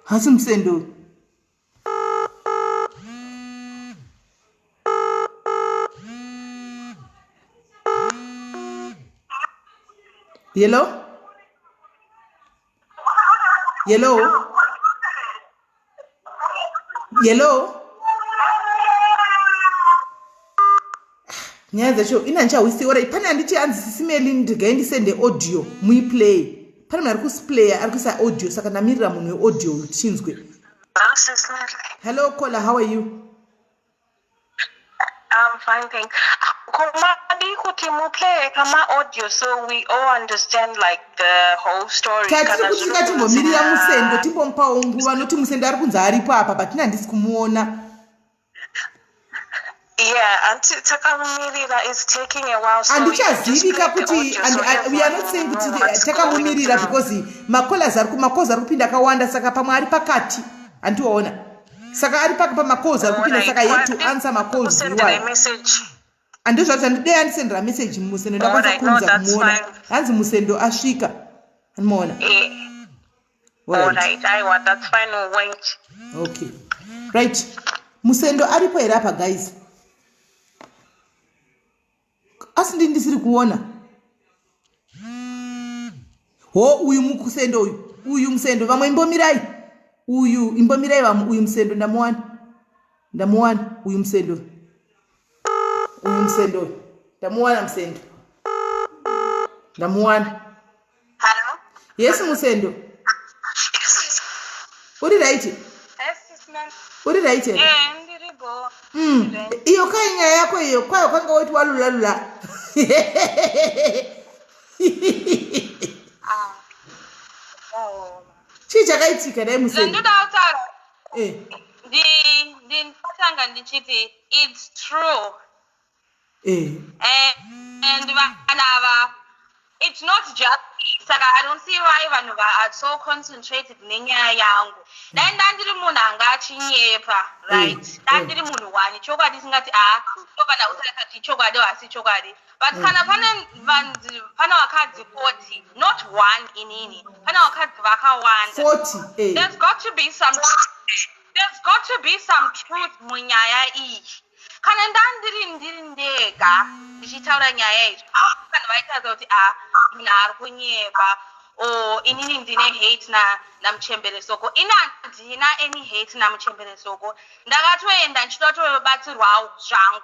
Hasi musendo. Hello? Hello? Hello? Nyaya dzacho ina ndichahwisiora pane anditi hanzi sisimeli ndigai ndisende audio muiplay pane munhu ari kusplayer ari kuisa audio saka ndamirira munhu weaudio uyu tichinzwe hello caller how are you I'm fine, thanks. Komadi kuti muplay kama audio so we all understand like the whole story. Tatiri kuti ngatimbomirira musendo timbomupawo nguva noti musendo ari kunzi aripo apa but ini handisi kumuona. Yeah, anti takamumirira is taking a while. So Handichazivi ka kuti and we are not saying kuti takamumirira because macallers ari macalls ari kupinda akawanda saka pamwe ari pakati handiwaona. Saka ari paka pamacalls ari kupinda saka he had to answer macalls iwayo. Andizvo zvacho handidei andisendera message musendo ndakwanisa kunza kumuona. Hanzi musendo asvika. Andimaona. Eh. Alright. Aiwa, that's fine. We'll wait. Okay. Right. Musendo aripo here apa guys? Asi ndi ndisiri kuona. Ho uyu mukusendo uyu. Uyu musendo vamwe imbomirai. Uyu imbomirai vamwe uyu musendo ndamuwana. Ndamuwana uyu musendo. Uyu musendo. Ndamuwana musendo. Ndamuwana. Hello? Yes Musendo. Uri right? Yes. Uri right here? Eh, ndiri bo. Iyo kai nyaya yako iyo kwayo kwanga woti walula lula. Ah. Oh. Chii chakaitika dai museni? Zvandoda kutaura. Eh. Ndi ndinotanga ndichiti it's true. Eh. And vanhu ava it's not just saka I don't see why vanhu are so concentrated nenyaya yangu. Dai ndandiri munhu anga achinyepa, right? Dai ndiri munhu wani chokwadi singati a tofana kutaura kuti chokwadi hasi chokwadi. But kana pane vanhu pane vakadzi 40, not one inini. Pane vakadzi vakawanda. 40. Eh. There's got to be some truth munyaya iyi. Kana ndandiri ndiri ndega ndichitaura nyaya iyi, vanhu vaitaridza kuti a munhu ari kunyepa or inini ndine hate na namuchembere Soko. Ini handina any hate namuchembere Soko. Ndakatoenda ndichida kutobatsirwawo zvangu.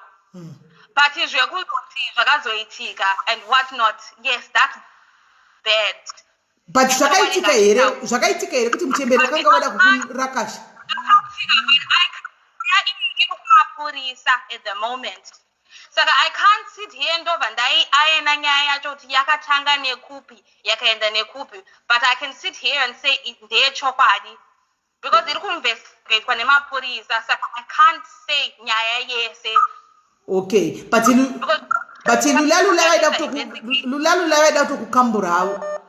But zvekuzoti zvakazoitika and what not, yes, that's bad. But zvakaitika here? Zvakaitika here kuti muchembere wakanga wada kukurakasha? Kumapurisa at the moment, saka I can't sit here ndobva ndaiayena nyaya yacho kuti yakatanga nekupi, yakaenda nekupi, but I can sit here and say ndeyechokwadi because iri kuinvestigatwa nemapurisa, saka I can't say nyaya yese. Okay, but Lulalula vaida kutokukambura havo.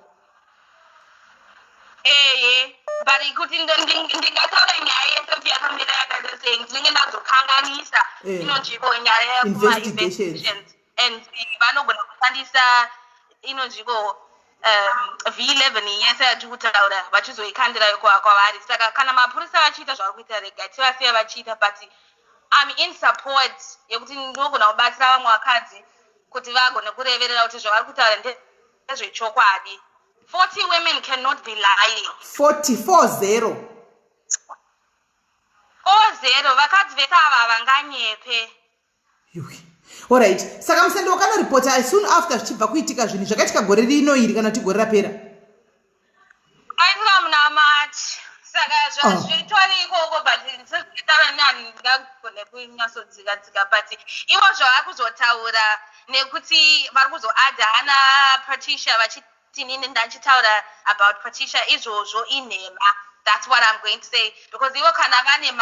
Eye, but kuti ndingataura nyaya yese kuti yakamira yakaita sei, ndinenge ndazokanganisa inonzviko nyaya Investigations. And vanogona kushandisa inonzviko V11 yese yatiri kutaura vachizoikandira kwavari. Saka kana mapurisa vachiita zvavari kuita, rega tivasiya vachiita, but I'm in support yekuti ndinogona kubatsira vamwe vakadzi kuti vagone kureverera kuti zvavari kutaura ndezvechokwadi. 40 women cannot be lying. 40, 40. 40, vakadzi vese ava havanganyepe. Yuwi. Alright, saka Musendo wakanoripota as soon after zvichibva kuitika zvinhu zvakaitika gore rino iri kana kuti gore rapera? Aitika muna March, saka zvazvitori ikoko, but sezvitaura nani ndingagone kunyatsodzika dzika, but ivo zvavari kuzotaura nekuti vari kuzoadha ana Patricia vachiti inini ndachitaura about Patricia, izvozvo inhema. That's what I'm going to say, because ivo kana vane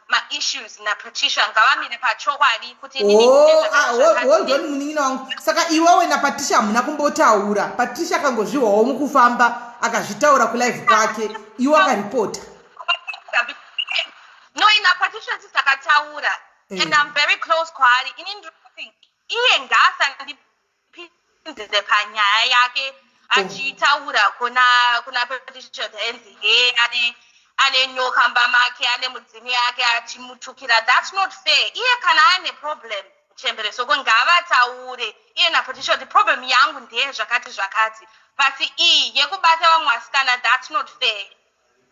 ma-issues naPatricia ngavamire pachokwadi kuti inini ndine Oh, zvakati ah, zvakati. Hold on, munin'ina wangu. Saka iwewe naPatricia hamuna kumbotaura? Patricia akangozvihwawo mukufamba akazvitaura kulive kwake, iwe akaripota? No, ina Patricia tisakataura and I'm very close kwaari. Ini ndiri kuti iye ngaasandipinzire panyaya yake achitaura kuna Patricia henzi he ane nyoka mba make, ane mudzimu yake, achimutukira. That's not fair. Iye kana aine problem Chembere Soko, ngavataure iye naPatricia kuti problem yangu ndeye zvakati zvakati, but iyi yekubata vamwe vasikana, that's not fair.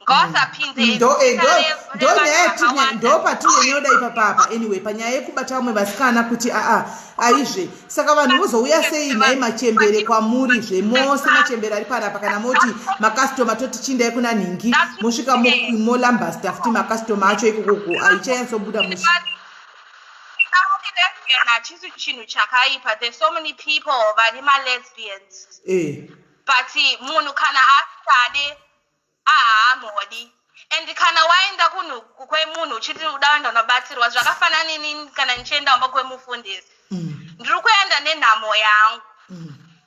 Ngavasapinze Ndo zita ndo revanhu nyaya vakawanda. ndo patinyanyoda ipapapa. Anyway, panyaya yekubata vamwe vasikana kuti aa aizve, saka vanhu vozouya sei nhai machembere kwamuri zvemose machembere ari panapa? Kana moti macustomer toti chindai kuna nhingi, mosvika molambasta futi macustomer acho ikokoko, haichanyatsobuda mushe. Lesbian hachisi chinhu chakaipa. There's so many people vari malesbians, but munhu kana asingade ahaamodi. And kana waenda kunhu kwemunhu uchiti uda kuenda unobatsirwa, zvakafanana nini kana ndichienda kumba kwemufundisi, ndiri kuenda nenhamo yangu.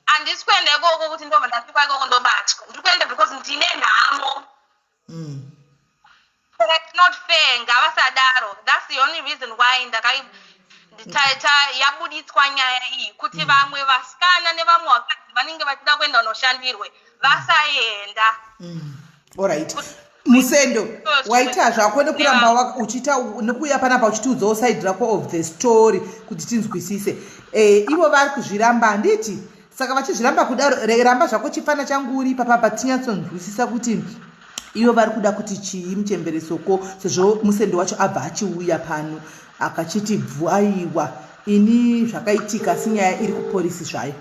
Handisi kuenda ikoko kuti ndobva ndasvika ikoko ndobatwa. Ndiri kuenda because ndine nhamo. Saka it's not fair, ngavasadaro. That's the only reason why ndakai yabuditswa nyaya iyi, kuti vamwe vasikana nevamwe vakadzi vanenge vachida kuenda kunoshandirwe vasaenda. Alright, Musendo, waita zvako nekuramba uchiita nekuuya panapa uchitiudzawo side rako of the story kuti tinzwisise. Ivo vari kuzviramba, handiti? Saka vachizviramba kudaro, ramba zvako chifana changu uri ipapapa tinyatsonzwisisa kuti ivo vari kuda kuti chii muchembere Soko, sezvo Musendo wacho abva achiuya pano akachiti bvu, aiwa, ini zvakaitika, asi nyaya iri kuporisi zvayo.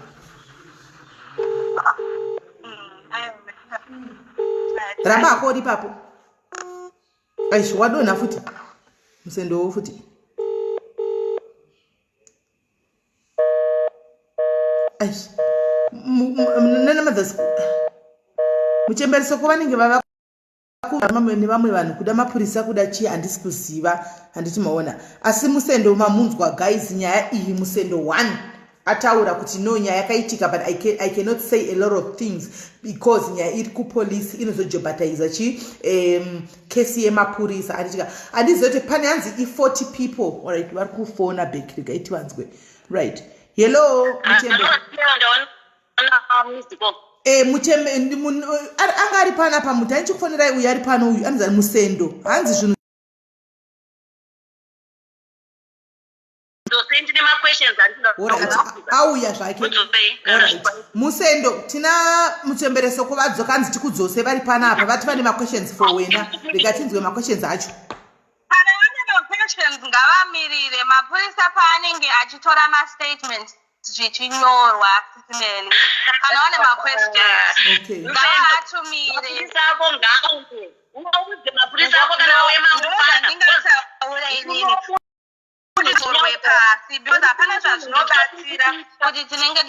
Ramba hako uri ipapo. Aish, wadonha futi musendowo futi. Aish, nana mothers muchembere soko vanenge vava nevamwe vanhu kuda mapurisa kuda chii handisi kuziva handiti maona asi musendo mamunzwa guys nyaya iyi musendo one ataura kuti no nyaya yakaitika but I, can, i cannot say a lot of things because nyaya iri kupolice inozojobhataiza chi um, kesi yemapurisa anditika handizive kuti pane hanzi i40 people alright vari kufona back regai tivanzwe right hello muchembe Eh, muchembe anga ari pano apa muti andichikufonerai uyu ari pano uyu anonzi musendo hanzi zvinhu auya zvake musendo tina muchembere soko vadzoka hanzi tikudzose vari panapa vati vane maquestions for wena rega tinzwe maquestions acho kana vane maquestions ngavamirire mapurisa paanenge achitora mastatements zvichinyorwa sisimeli kana vane maquestions ngavaatumire mapurisa ako kana auye mangwana ndingataura inini kutorwe pasi because hapana zvazvinobatsira kuti tinenge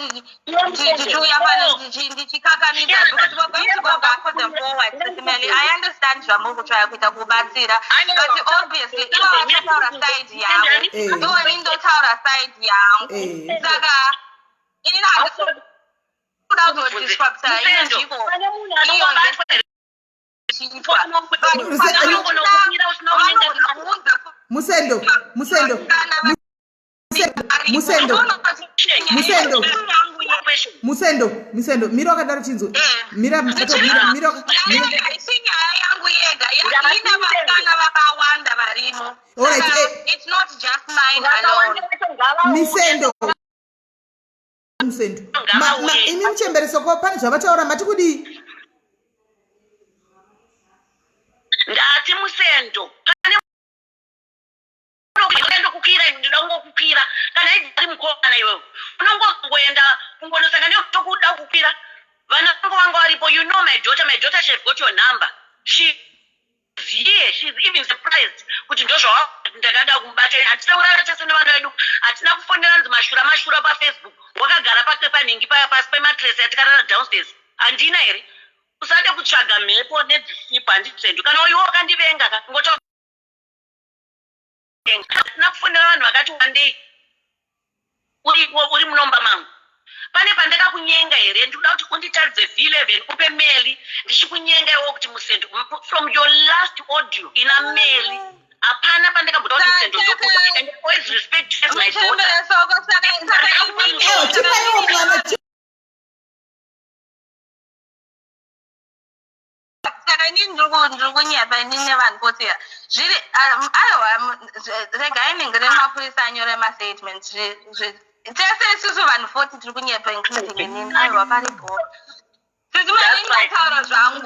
tichiuya pano ndichikakamidza because we're going to go backwards and forwards Meli I understand zvamuri kutsvaya kuita kubatsira but obviously ivo vachataura side yavo ivo ini ndotaura side yangu saka inini handisi kuda kuzodisrupta iyo nzvimbo iyo Musendo, Musendo, Musendo, Musendo, Musendo, Musendo, mira wakadaro chinzwe. Mira, mira, mira. Haisi nyaya yangu yega, ina vasikana vakawanda varimo. All right, eh. It's not just mine alone. Misendo. Musendo. Imi muchembere soko pane zvavataura mati kudii? Ndati Musendo. Pane kukwira ndinoda kungokukwira kana iri mukomana iwewe unongongoenda kungonosanga nekuda kukwira vana vangu vanga varipo you know my daughter my daughter she have got your number she here she is even surprised kuti ndozvawa ndakada kumubata hatina kurara tese nevana vedu hatina kufonera nzi mashura mashura pafacebook wakagara pake panhingi pasi pematress yatikarara downstairs handina here usade kutsvaga mhepo nedzisipo handitsendu kana iwe wakandivenga ka ngoto hatina kufonera vanhu vakati wandei uri munomba mangu pane pandakakunyenga here ndikuda kuti unditaridze v11 upe meli ndichikunyenga iwo kuti musendo from your last audio ina meli hapana pandakambota kuti musendo ndokuda and always respect as my daughter saka inini ndiri kunyepa inini nevanhu vose zviri um, aiwa regai nhingi remapurisa anyore mastatements tese isusu vanhu 40 tiri kunyepa including inini aiwa paripo sisimaindotaura zvangu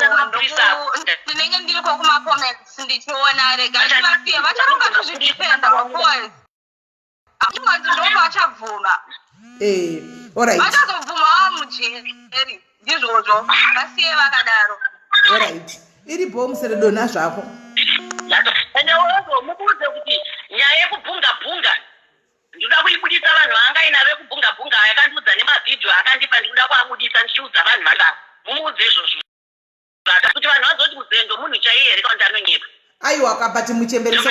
ndinenge ndiriko kumacomments ndichiona regai tivasiye vacharamba kuzvidefenda of course Ingonzi ndopachabvuma. Eh, alright. Vachazobvuma vamujeri ndizvozvo vasiye vakadaro. Alright. Iri bho musere dona zvako. Ende wozo mubuze kuti nyaya yekubhunga bhunga ndinoda kuibudisa vanhu vanga ina vekubhunga bhunga akandiudza nemavhidhiyo akandipa ndikuda kuabudisa ndichiudza vanhu vanga mumuudze izvozvo kuti vanhu vazoti muzendo munhu chaiye here kana kuti anonyepa aiwa ka but muchembere soko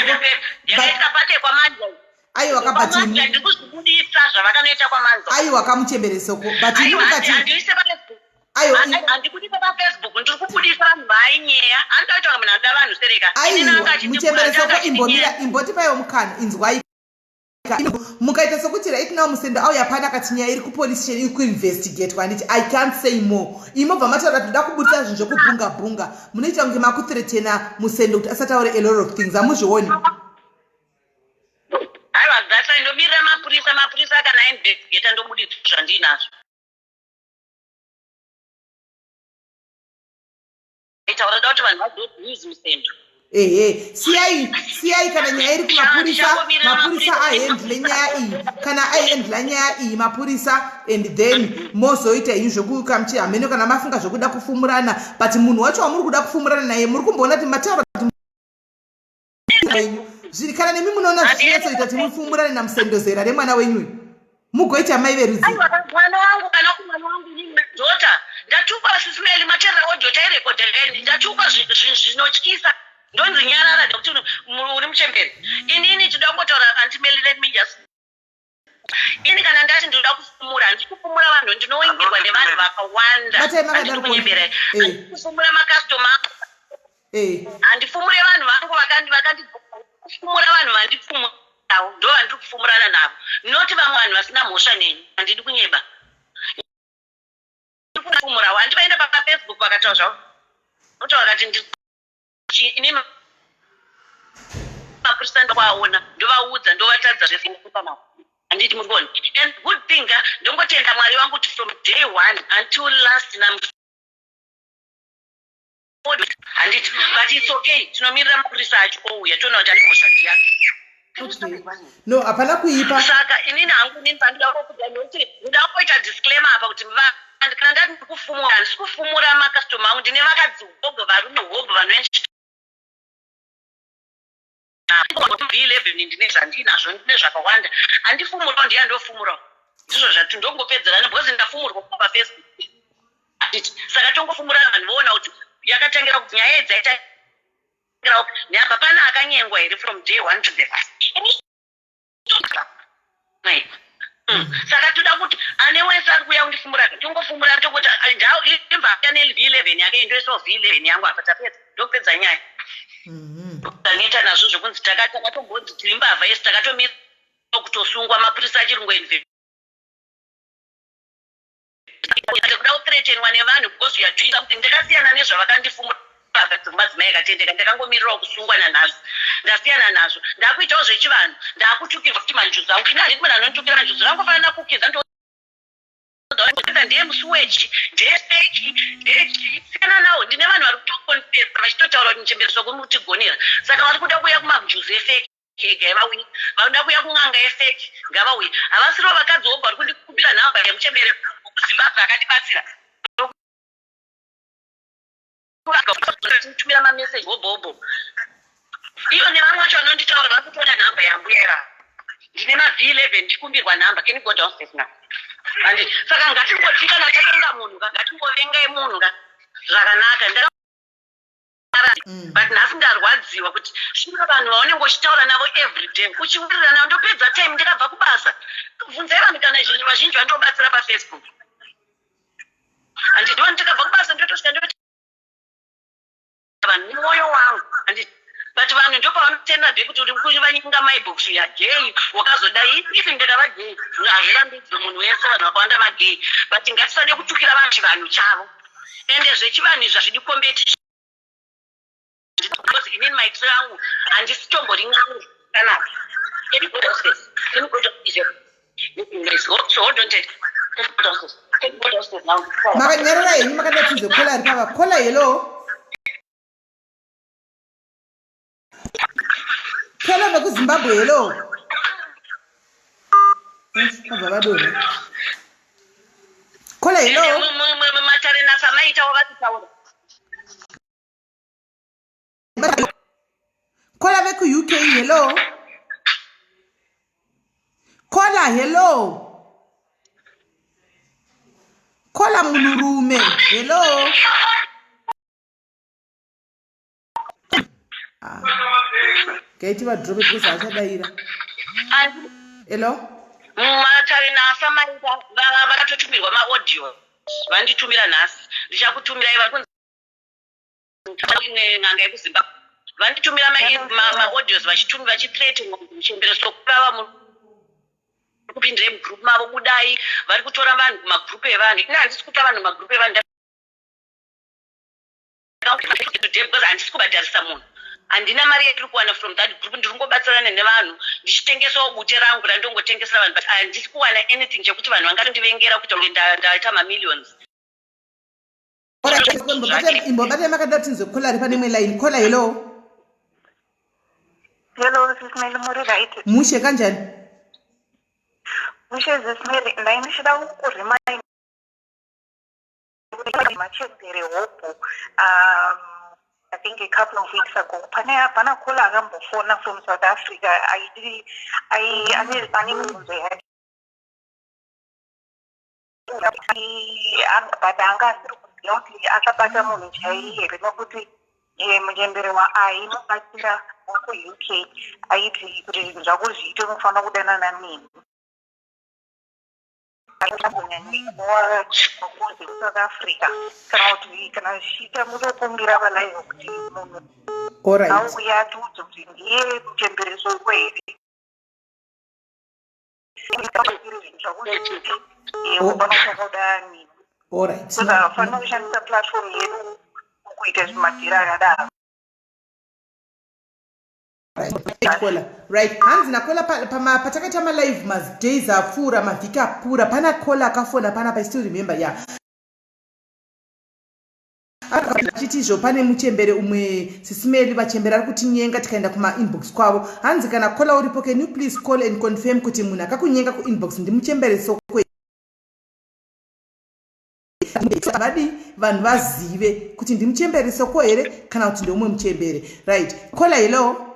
yakaita pate kwamanja aiwa ka but ndikuzvibudisa zvavakanoita kwamanza aiwa ka muchembere soko but ini mukati aiwa handibudisa pafacebook ndiri kubudisa vanhu vainyeya anoda kuita munhu anoda vanhu sereka aiwa muchembere soko imbomira imbotipaiwo mukana inzwai mukaita sokuti right now musendo auya pano akati nyaya iri kupolice station iri kuinvestigatwa handiti i can't say more imobva mataura kuti ndoda kuburitsa zvinhu zvekubhunga bhunga munoita kunge makuthretena musendo kuti asataure a lot of things hamuzvioni aiwa that's why ndomirira mapurisa mapurisa kana ainvestigata ndobuditsa zvandinazvo Taura da kuti vanhu vazive kuti who is Musendo. Ehe, siyai siyai kana nyaya iri kumapurisa, mapurisa ahandle nyaya iyi. Kana ahandla nyaya iyi mapurisa and then mozoita henyu zvekukamchi hameno kana mafunga zvekuda kufumurana but munhu wacho wamuri kuda kufumurana naye muri kumboona kuti mataura kuti wenyu zviri kana nemi munoona zvichinyatsoita kuti mupfumurane namusendozera remwana wenyu uyu mugoita mai verudzi mwana wangu kana kumwana wangu dota ndatukwa sisimeli materera odota irekodha ndatukwa zvinotyisa ndonzi nyarara nekuti uri muchembere inini tinoda kungotaura antimeli let me just ini kana ndati ndinoda kufumura handisi kufumura vanhu ndinowingirwa nevanhu vakawanda handisi kunyeberai eh. handisi kufumura makastoma eh. handifumure vanhu vangu vakandifumura vanhu vandifumurawo ndo vandiri kufumurana navo not vamwe vanhu vasina mhosva neni handidi kunyeba kufumurawo handi vaenda pafacebook vakataura zvavo kuti vakati ini mapurisa ndovaona ndovaudza ndovatadza zvese navo handiti muri kuona and good thing ah, ndongotenda mwari vangu kuti from day one until last nam handiti but its okay tinomirira mapurisa acho ouya toona kuti ane mhosva ndiyani no hapana kuipa saka inini hangu inini pandida kuda nekuti ndoda kuita disclaimer apa kuti kana ndati ndikufumura handisi kufumura makastoma angu ndine vakadzi hobho varume hobho vanouya v11 ndine zvandinazvo ndine zvakawanda handifumurawo ndiya ndofumurawo ndizvo zvati ndongopedzerana because ndafumurwa kubva pafacebook saka tongofumurana vanhu voona kuti yakatangira kuti nyaya idzi dzaita neapa pane akanyengwa here from day one to the last mm. saka toda kuti ane wese ari kuuya kundifumura tongofumura tongoti imva ane v11 yake indoisawo v11 yangu apa tapedza ndopedza nyaya mm-hmm. taneta nazvo zvekunzi takatombonzi tiri mbavha yese takatomira kutosungwa mapurisa achiri kungoinve kuda kuthreatenwa nevanhu because you are doing something ndakasiyana nezvavakandifumura madzimai akatendeka ndakangomirirawo kusungwa nanhasi ndasiyana nazvo ndakuitawo zvechivanhu ndakutukirwa futi manjuzu angu ini handiti munhu anonditukira manjuzu vangofanira kukiza ndiye musi wechi ndeyefeki ndeyechi siyana nawo ndine vanhu vari kutokonfesa vachitotaura kuti muchembereswa kuri kutigonera saka vari kuda kuuya kumanjuzu efeki Regai vauye. Vanoda kuuya kun'anga yefake ngavauye. Havasirivo vakadzi vobva vari kundikumbira nhamba yemuchembere kuZimbabwe akandibatsira. Tumira mameseji hobho hobho. Iyo nevamwe vacho vanonditaura vari kutoda nhamba yambuya ivava. Ndine ma V11 ndichikumbirwa nhamba. Can you go downstairs now? Handi. Saka ngatingoti kana tavenga munhu ka ngatingovengai munhu ka zvakanaka. Mm. But nhasi ndarwadziwa kuti shuwa vanhu vaunenge uchitaura navo everyday uchiwirirana navo ndopedza time ndikabva kubasa bvunzai vanhu kana zhinji vazhinji vandobatsira pafacebook handidi vanhu ndikabva kubasa ndotosvika ndoti vanhu nemwoyo wangu handidi but vanhu ndopavanotenda be kuti uri kuvanyenga maibox ya gay wakazodai even ndikava gay hazvirambidzwe munhu wese vanhu vakawanda magay but ngatisade kutukira vanhu chivanhu chavo ende zvechivanhu izvi hazvidi competition because inini maitiro angu handisi tombori n'anga kana Can you go downstairs? Can you go downstairs? So hold on, Ted. Can you go downstairs? Can you go downstairs now? Makanyarara henyu makada kola ari pava. Kola hello. Hello vekuZimbabwe hello. Vabva vadonha. Kola hello. Matare nasamaita wavakutaura. Kola veku UK hello. Kola hello. Kola munhurume hello. Ah. Gaiti vadrope because haachadaira. Hello? Matare nasa maita vakatotumirwa maaudio vanditumira nhasi ndichakutumirai vari kunzi imwe n'anga yekuzimbabwe vanditumira maaudios vachitumira vachithreaten muchembere sokurava kupindire mugroup mavo budai vari kutora vanhu kumagroup evanhu ini handisi kutora vanhu mumagroup evanhu because handisi kubhadharisa munhu handina mari yandiri kuwana from that group ndiri kungobatsirana nevanhu ndichitengesawo bute rangu randongotengesera vanhu but handisi kuwana anything chekuti vanhu vangatondivengera kuita kunge ndaita mamillions imbobata makada tinzwe kola ari pane imwe line kola hello hello sis Meli muri right mushe kanjani mushe sis Meli ndaindichida kukuremind machembere hobho um, I think a couple of weeks ago, pane hapana caller akambofona from South Africa aiti ane mibvunzo yake, but anga asiri kuziva kuti akabata munhu chaiye here, nokuti muchembere waaimubatsira wekuUK aiti kuti zvinhu zvako zviite unofanira kudanana neni. Kunyanya makozi ekuSouth Africa, kana kuti kana zvichiita mutokumbira valive kuti munhu auya atiudze kuti ndiye muchembere Soko here, zvinhu zvako zviite unofanira kudani. Saka fanira kushandisa platform yedu kuita zvimadhira akadaro. Caller. Right, hanzi nacaller, patakaita malive madays apfuura, mavhiki apfuura, pana caller akafona panapa, I still remember, ya, achiti izvo pane muchembere umwe, sisimeli vachembere ari kutinyenga, tikaenda kumainbox kwavo. Hanzi kana caller uripo, can you please call and confirm kuti munhu akakunyenga kuinbox ndimuchembere Sokwe? Vadi vanhu vazive kuti ndimuchembere Soko here kana kuti ndeumwe muchembere. Right, caller, hello.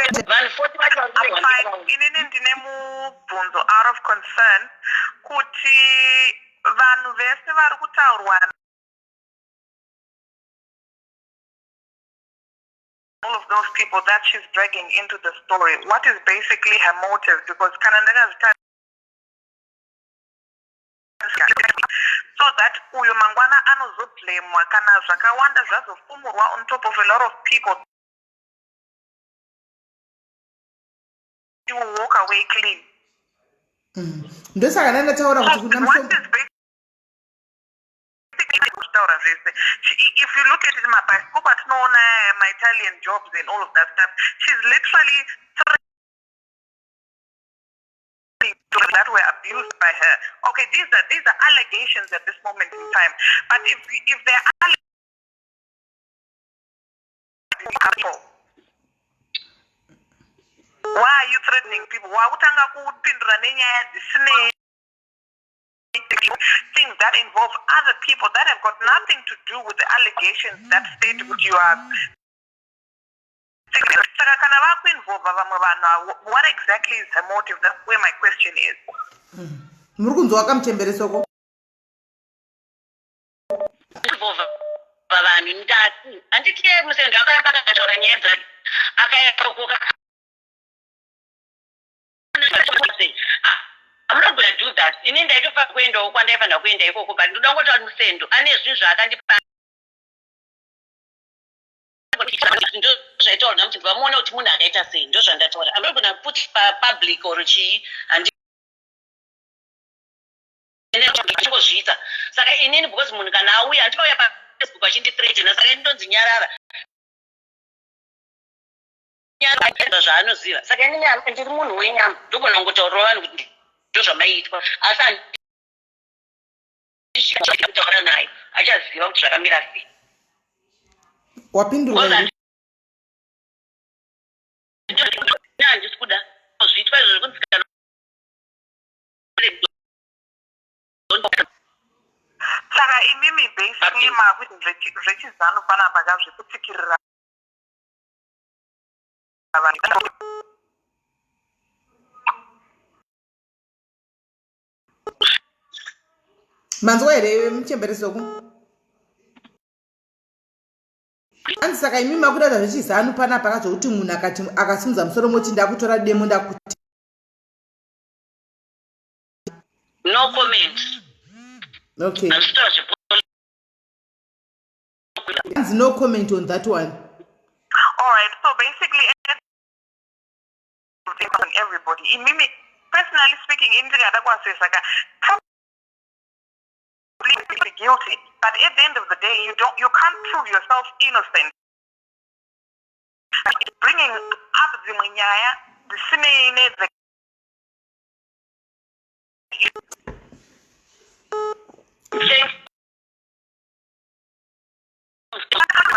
Vanhu 40 vacho vari I'm fine. Inini ndine mubvunzo out of concern kuti vanhu vese vari kutaurwa, all of those people that she's dragging into the story, what is basically her motive? Because kana ndakazvitarisa, so that uyo mangwana anozoblamwa kana zvakawanda zvazofumurwa on top of a lot of people, he will walk away clean. Ndosaka ndandataura kuti kuna What is basically kutaura zvese, if you look at it, mabhaisikopo atinoona aya, maItalian Jobs and all of that stuff, she's literally threatening that were abused by her. Okay, these are allegations at this moment in time, but if they're people, why are you threatening people? Wakutanga kupindura nenyaya dzisinei, things that involve other people that have got nothing to do with the allegations that state kuti you are. Saka kana vakuinvolva vamwe vanhu, what exactly is the motive? That's where my question is. Muri kunzwa kamuchembere Soko? Involva vanhu, ndati handiti Musendo akauya pakataura nyaya dzake, akayakoka. I'm not gonna do that. Ini ndaitofanira kuendawo kwandaifanira kuenda ikoko, but ndoda kungotaura kuti Musendo ane zvinhu zvaakandipa, ndo zvaitaura namuti vamuona kuti munhu akaita sei. Ndo zvandataura. I'm not gonna put public or chii, handingozviita. Saka inini, because munhu kana auya, handikauya paFacebook achindithreatena, saka ini ndonzi nyarara zvaanoziva. Saka inini ndiri munhu wenyama, ndogona kungotaurira vanhu kuti ndo zvamaiitwa, asi handikutaura naye, achaziva kuti zvakamira sei. Wapindurwa here? Handisi kuda zviitwa izvo zvekunzi kana Saka imimi basically makuti zvechizanu panapa kazvekutsikirira vanhu. Manzwa here muchembere Soko? Hanzi saka imi makuda zvechizanu panapa kazvokuti munhu akati akasimudza musoro moti ndakutora demo, ndakuti No comment. Okay. Handisitaura zvepo. Hanzi no comment on that one. All right, so basically on everybody, imimi personally speaking, ini ndikada kuasesa ka, probably guilty, but at the end of the day you can't prove yourself innocent bringing up dzimwe nyaya dzisinei nedze. Thank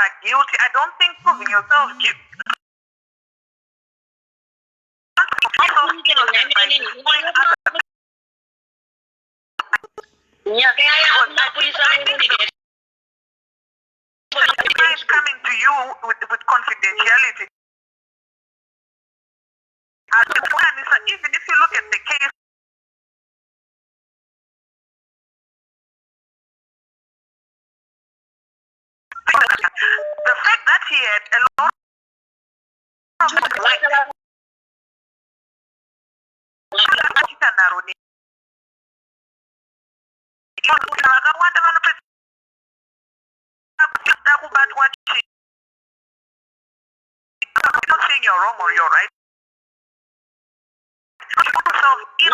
Are guilty. I don't think proving yourself guilty innocent by destroying other Nyaya yamapurisa. with, with confidentiality. Hazvikwanisa, even if you look at the case, the fact that he had a lot of work achiita nharo ne vakawanda vanopedza kuda kubatwa chii. I'm not saying you're wrong or you're right. Put yourself in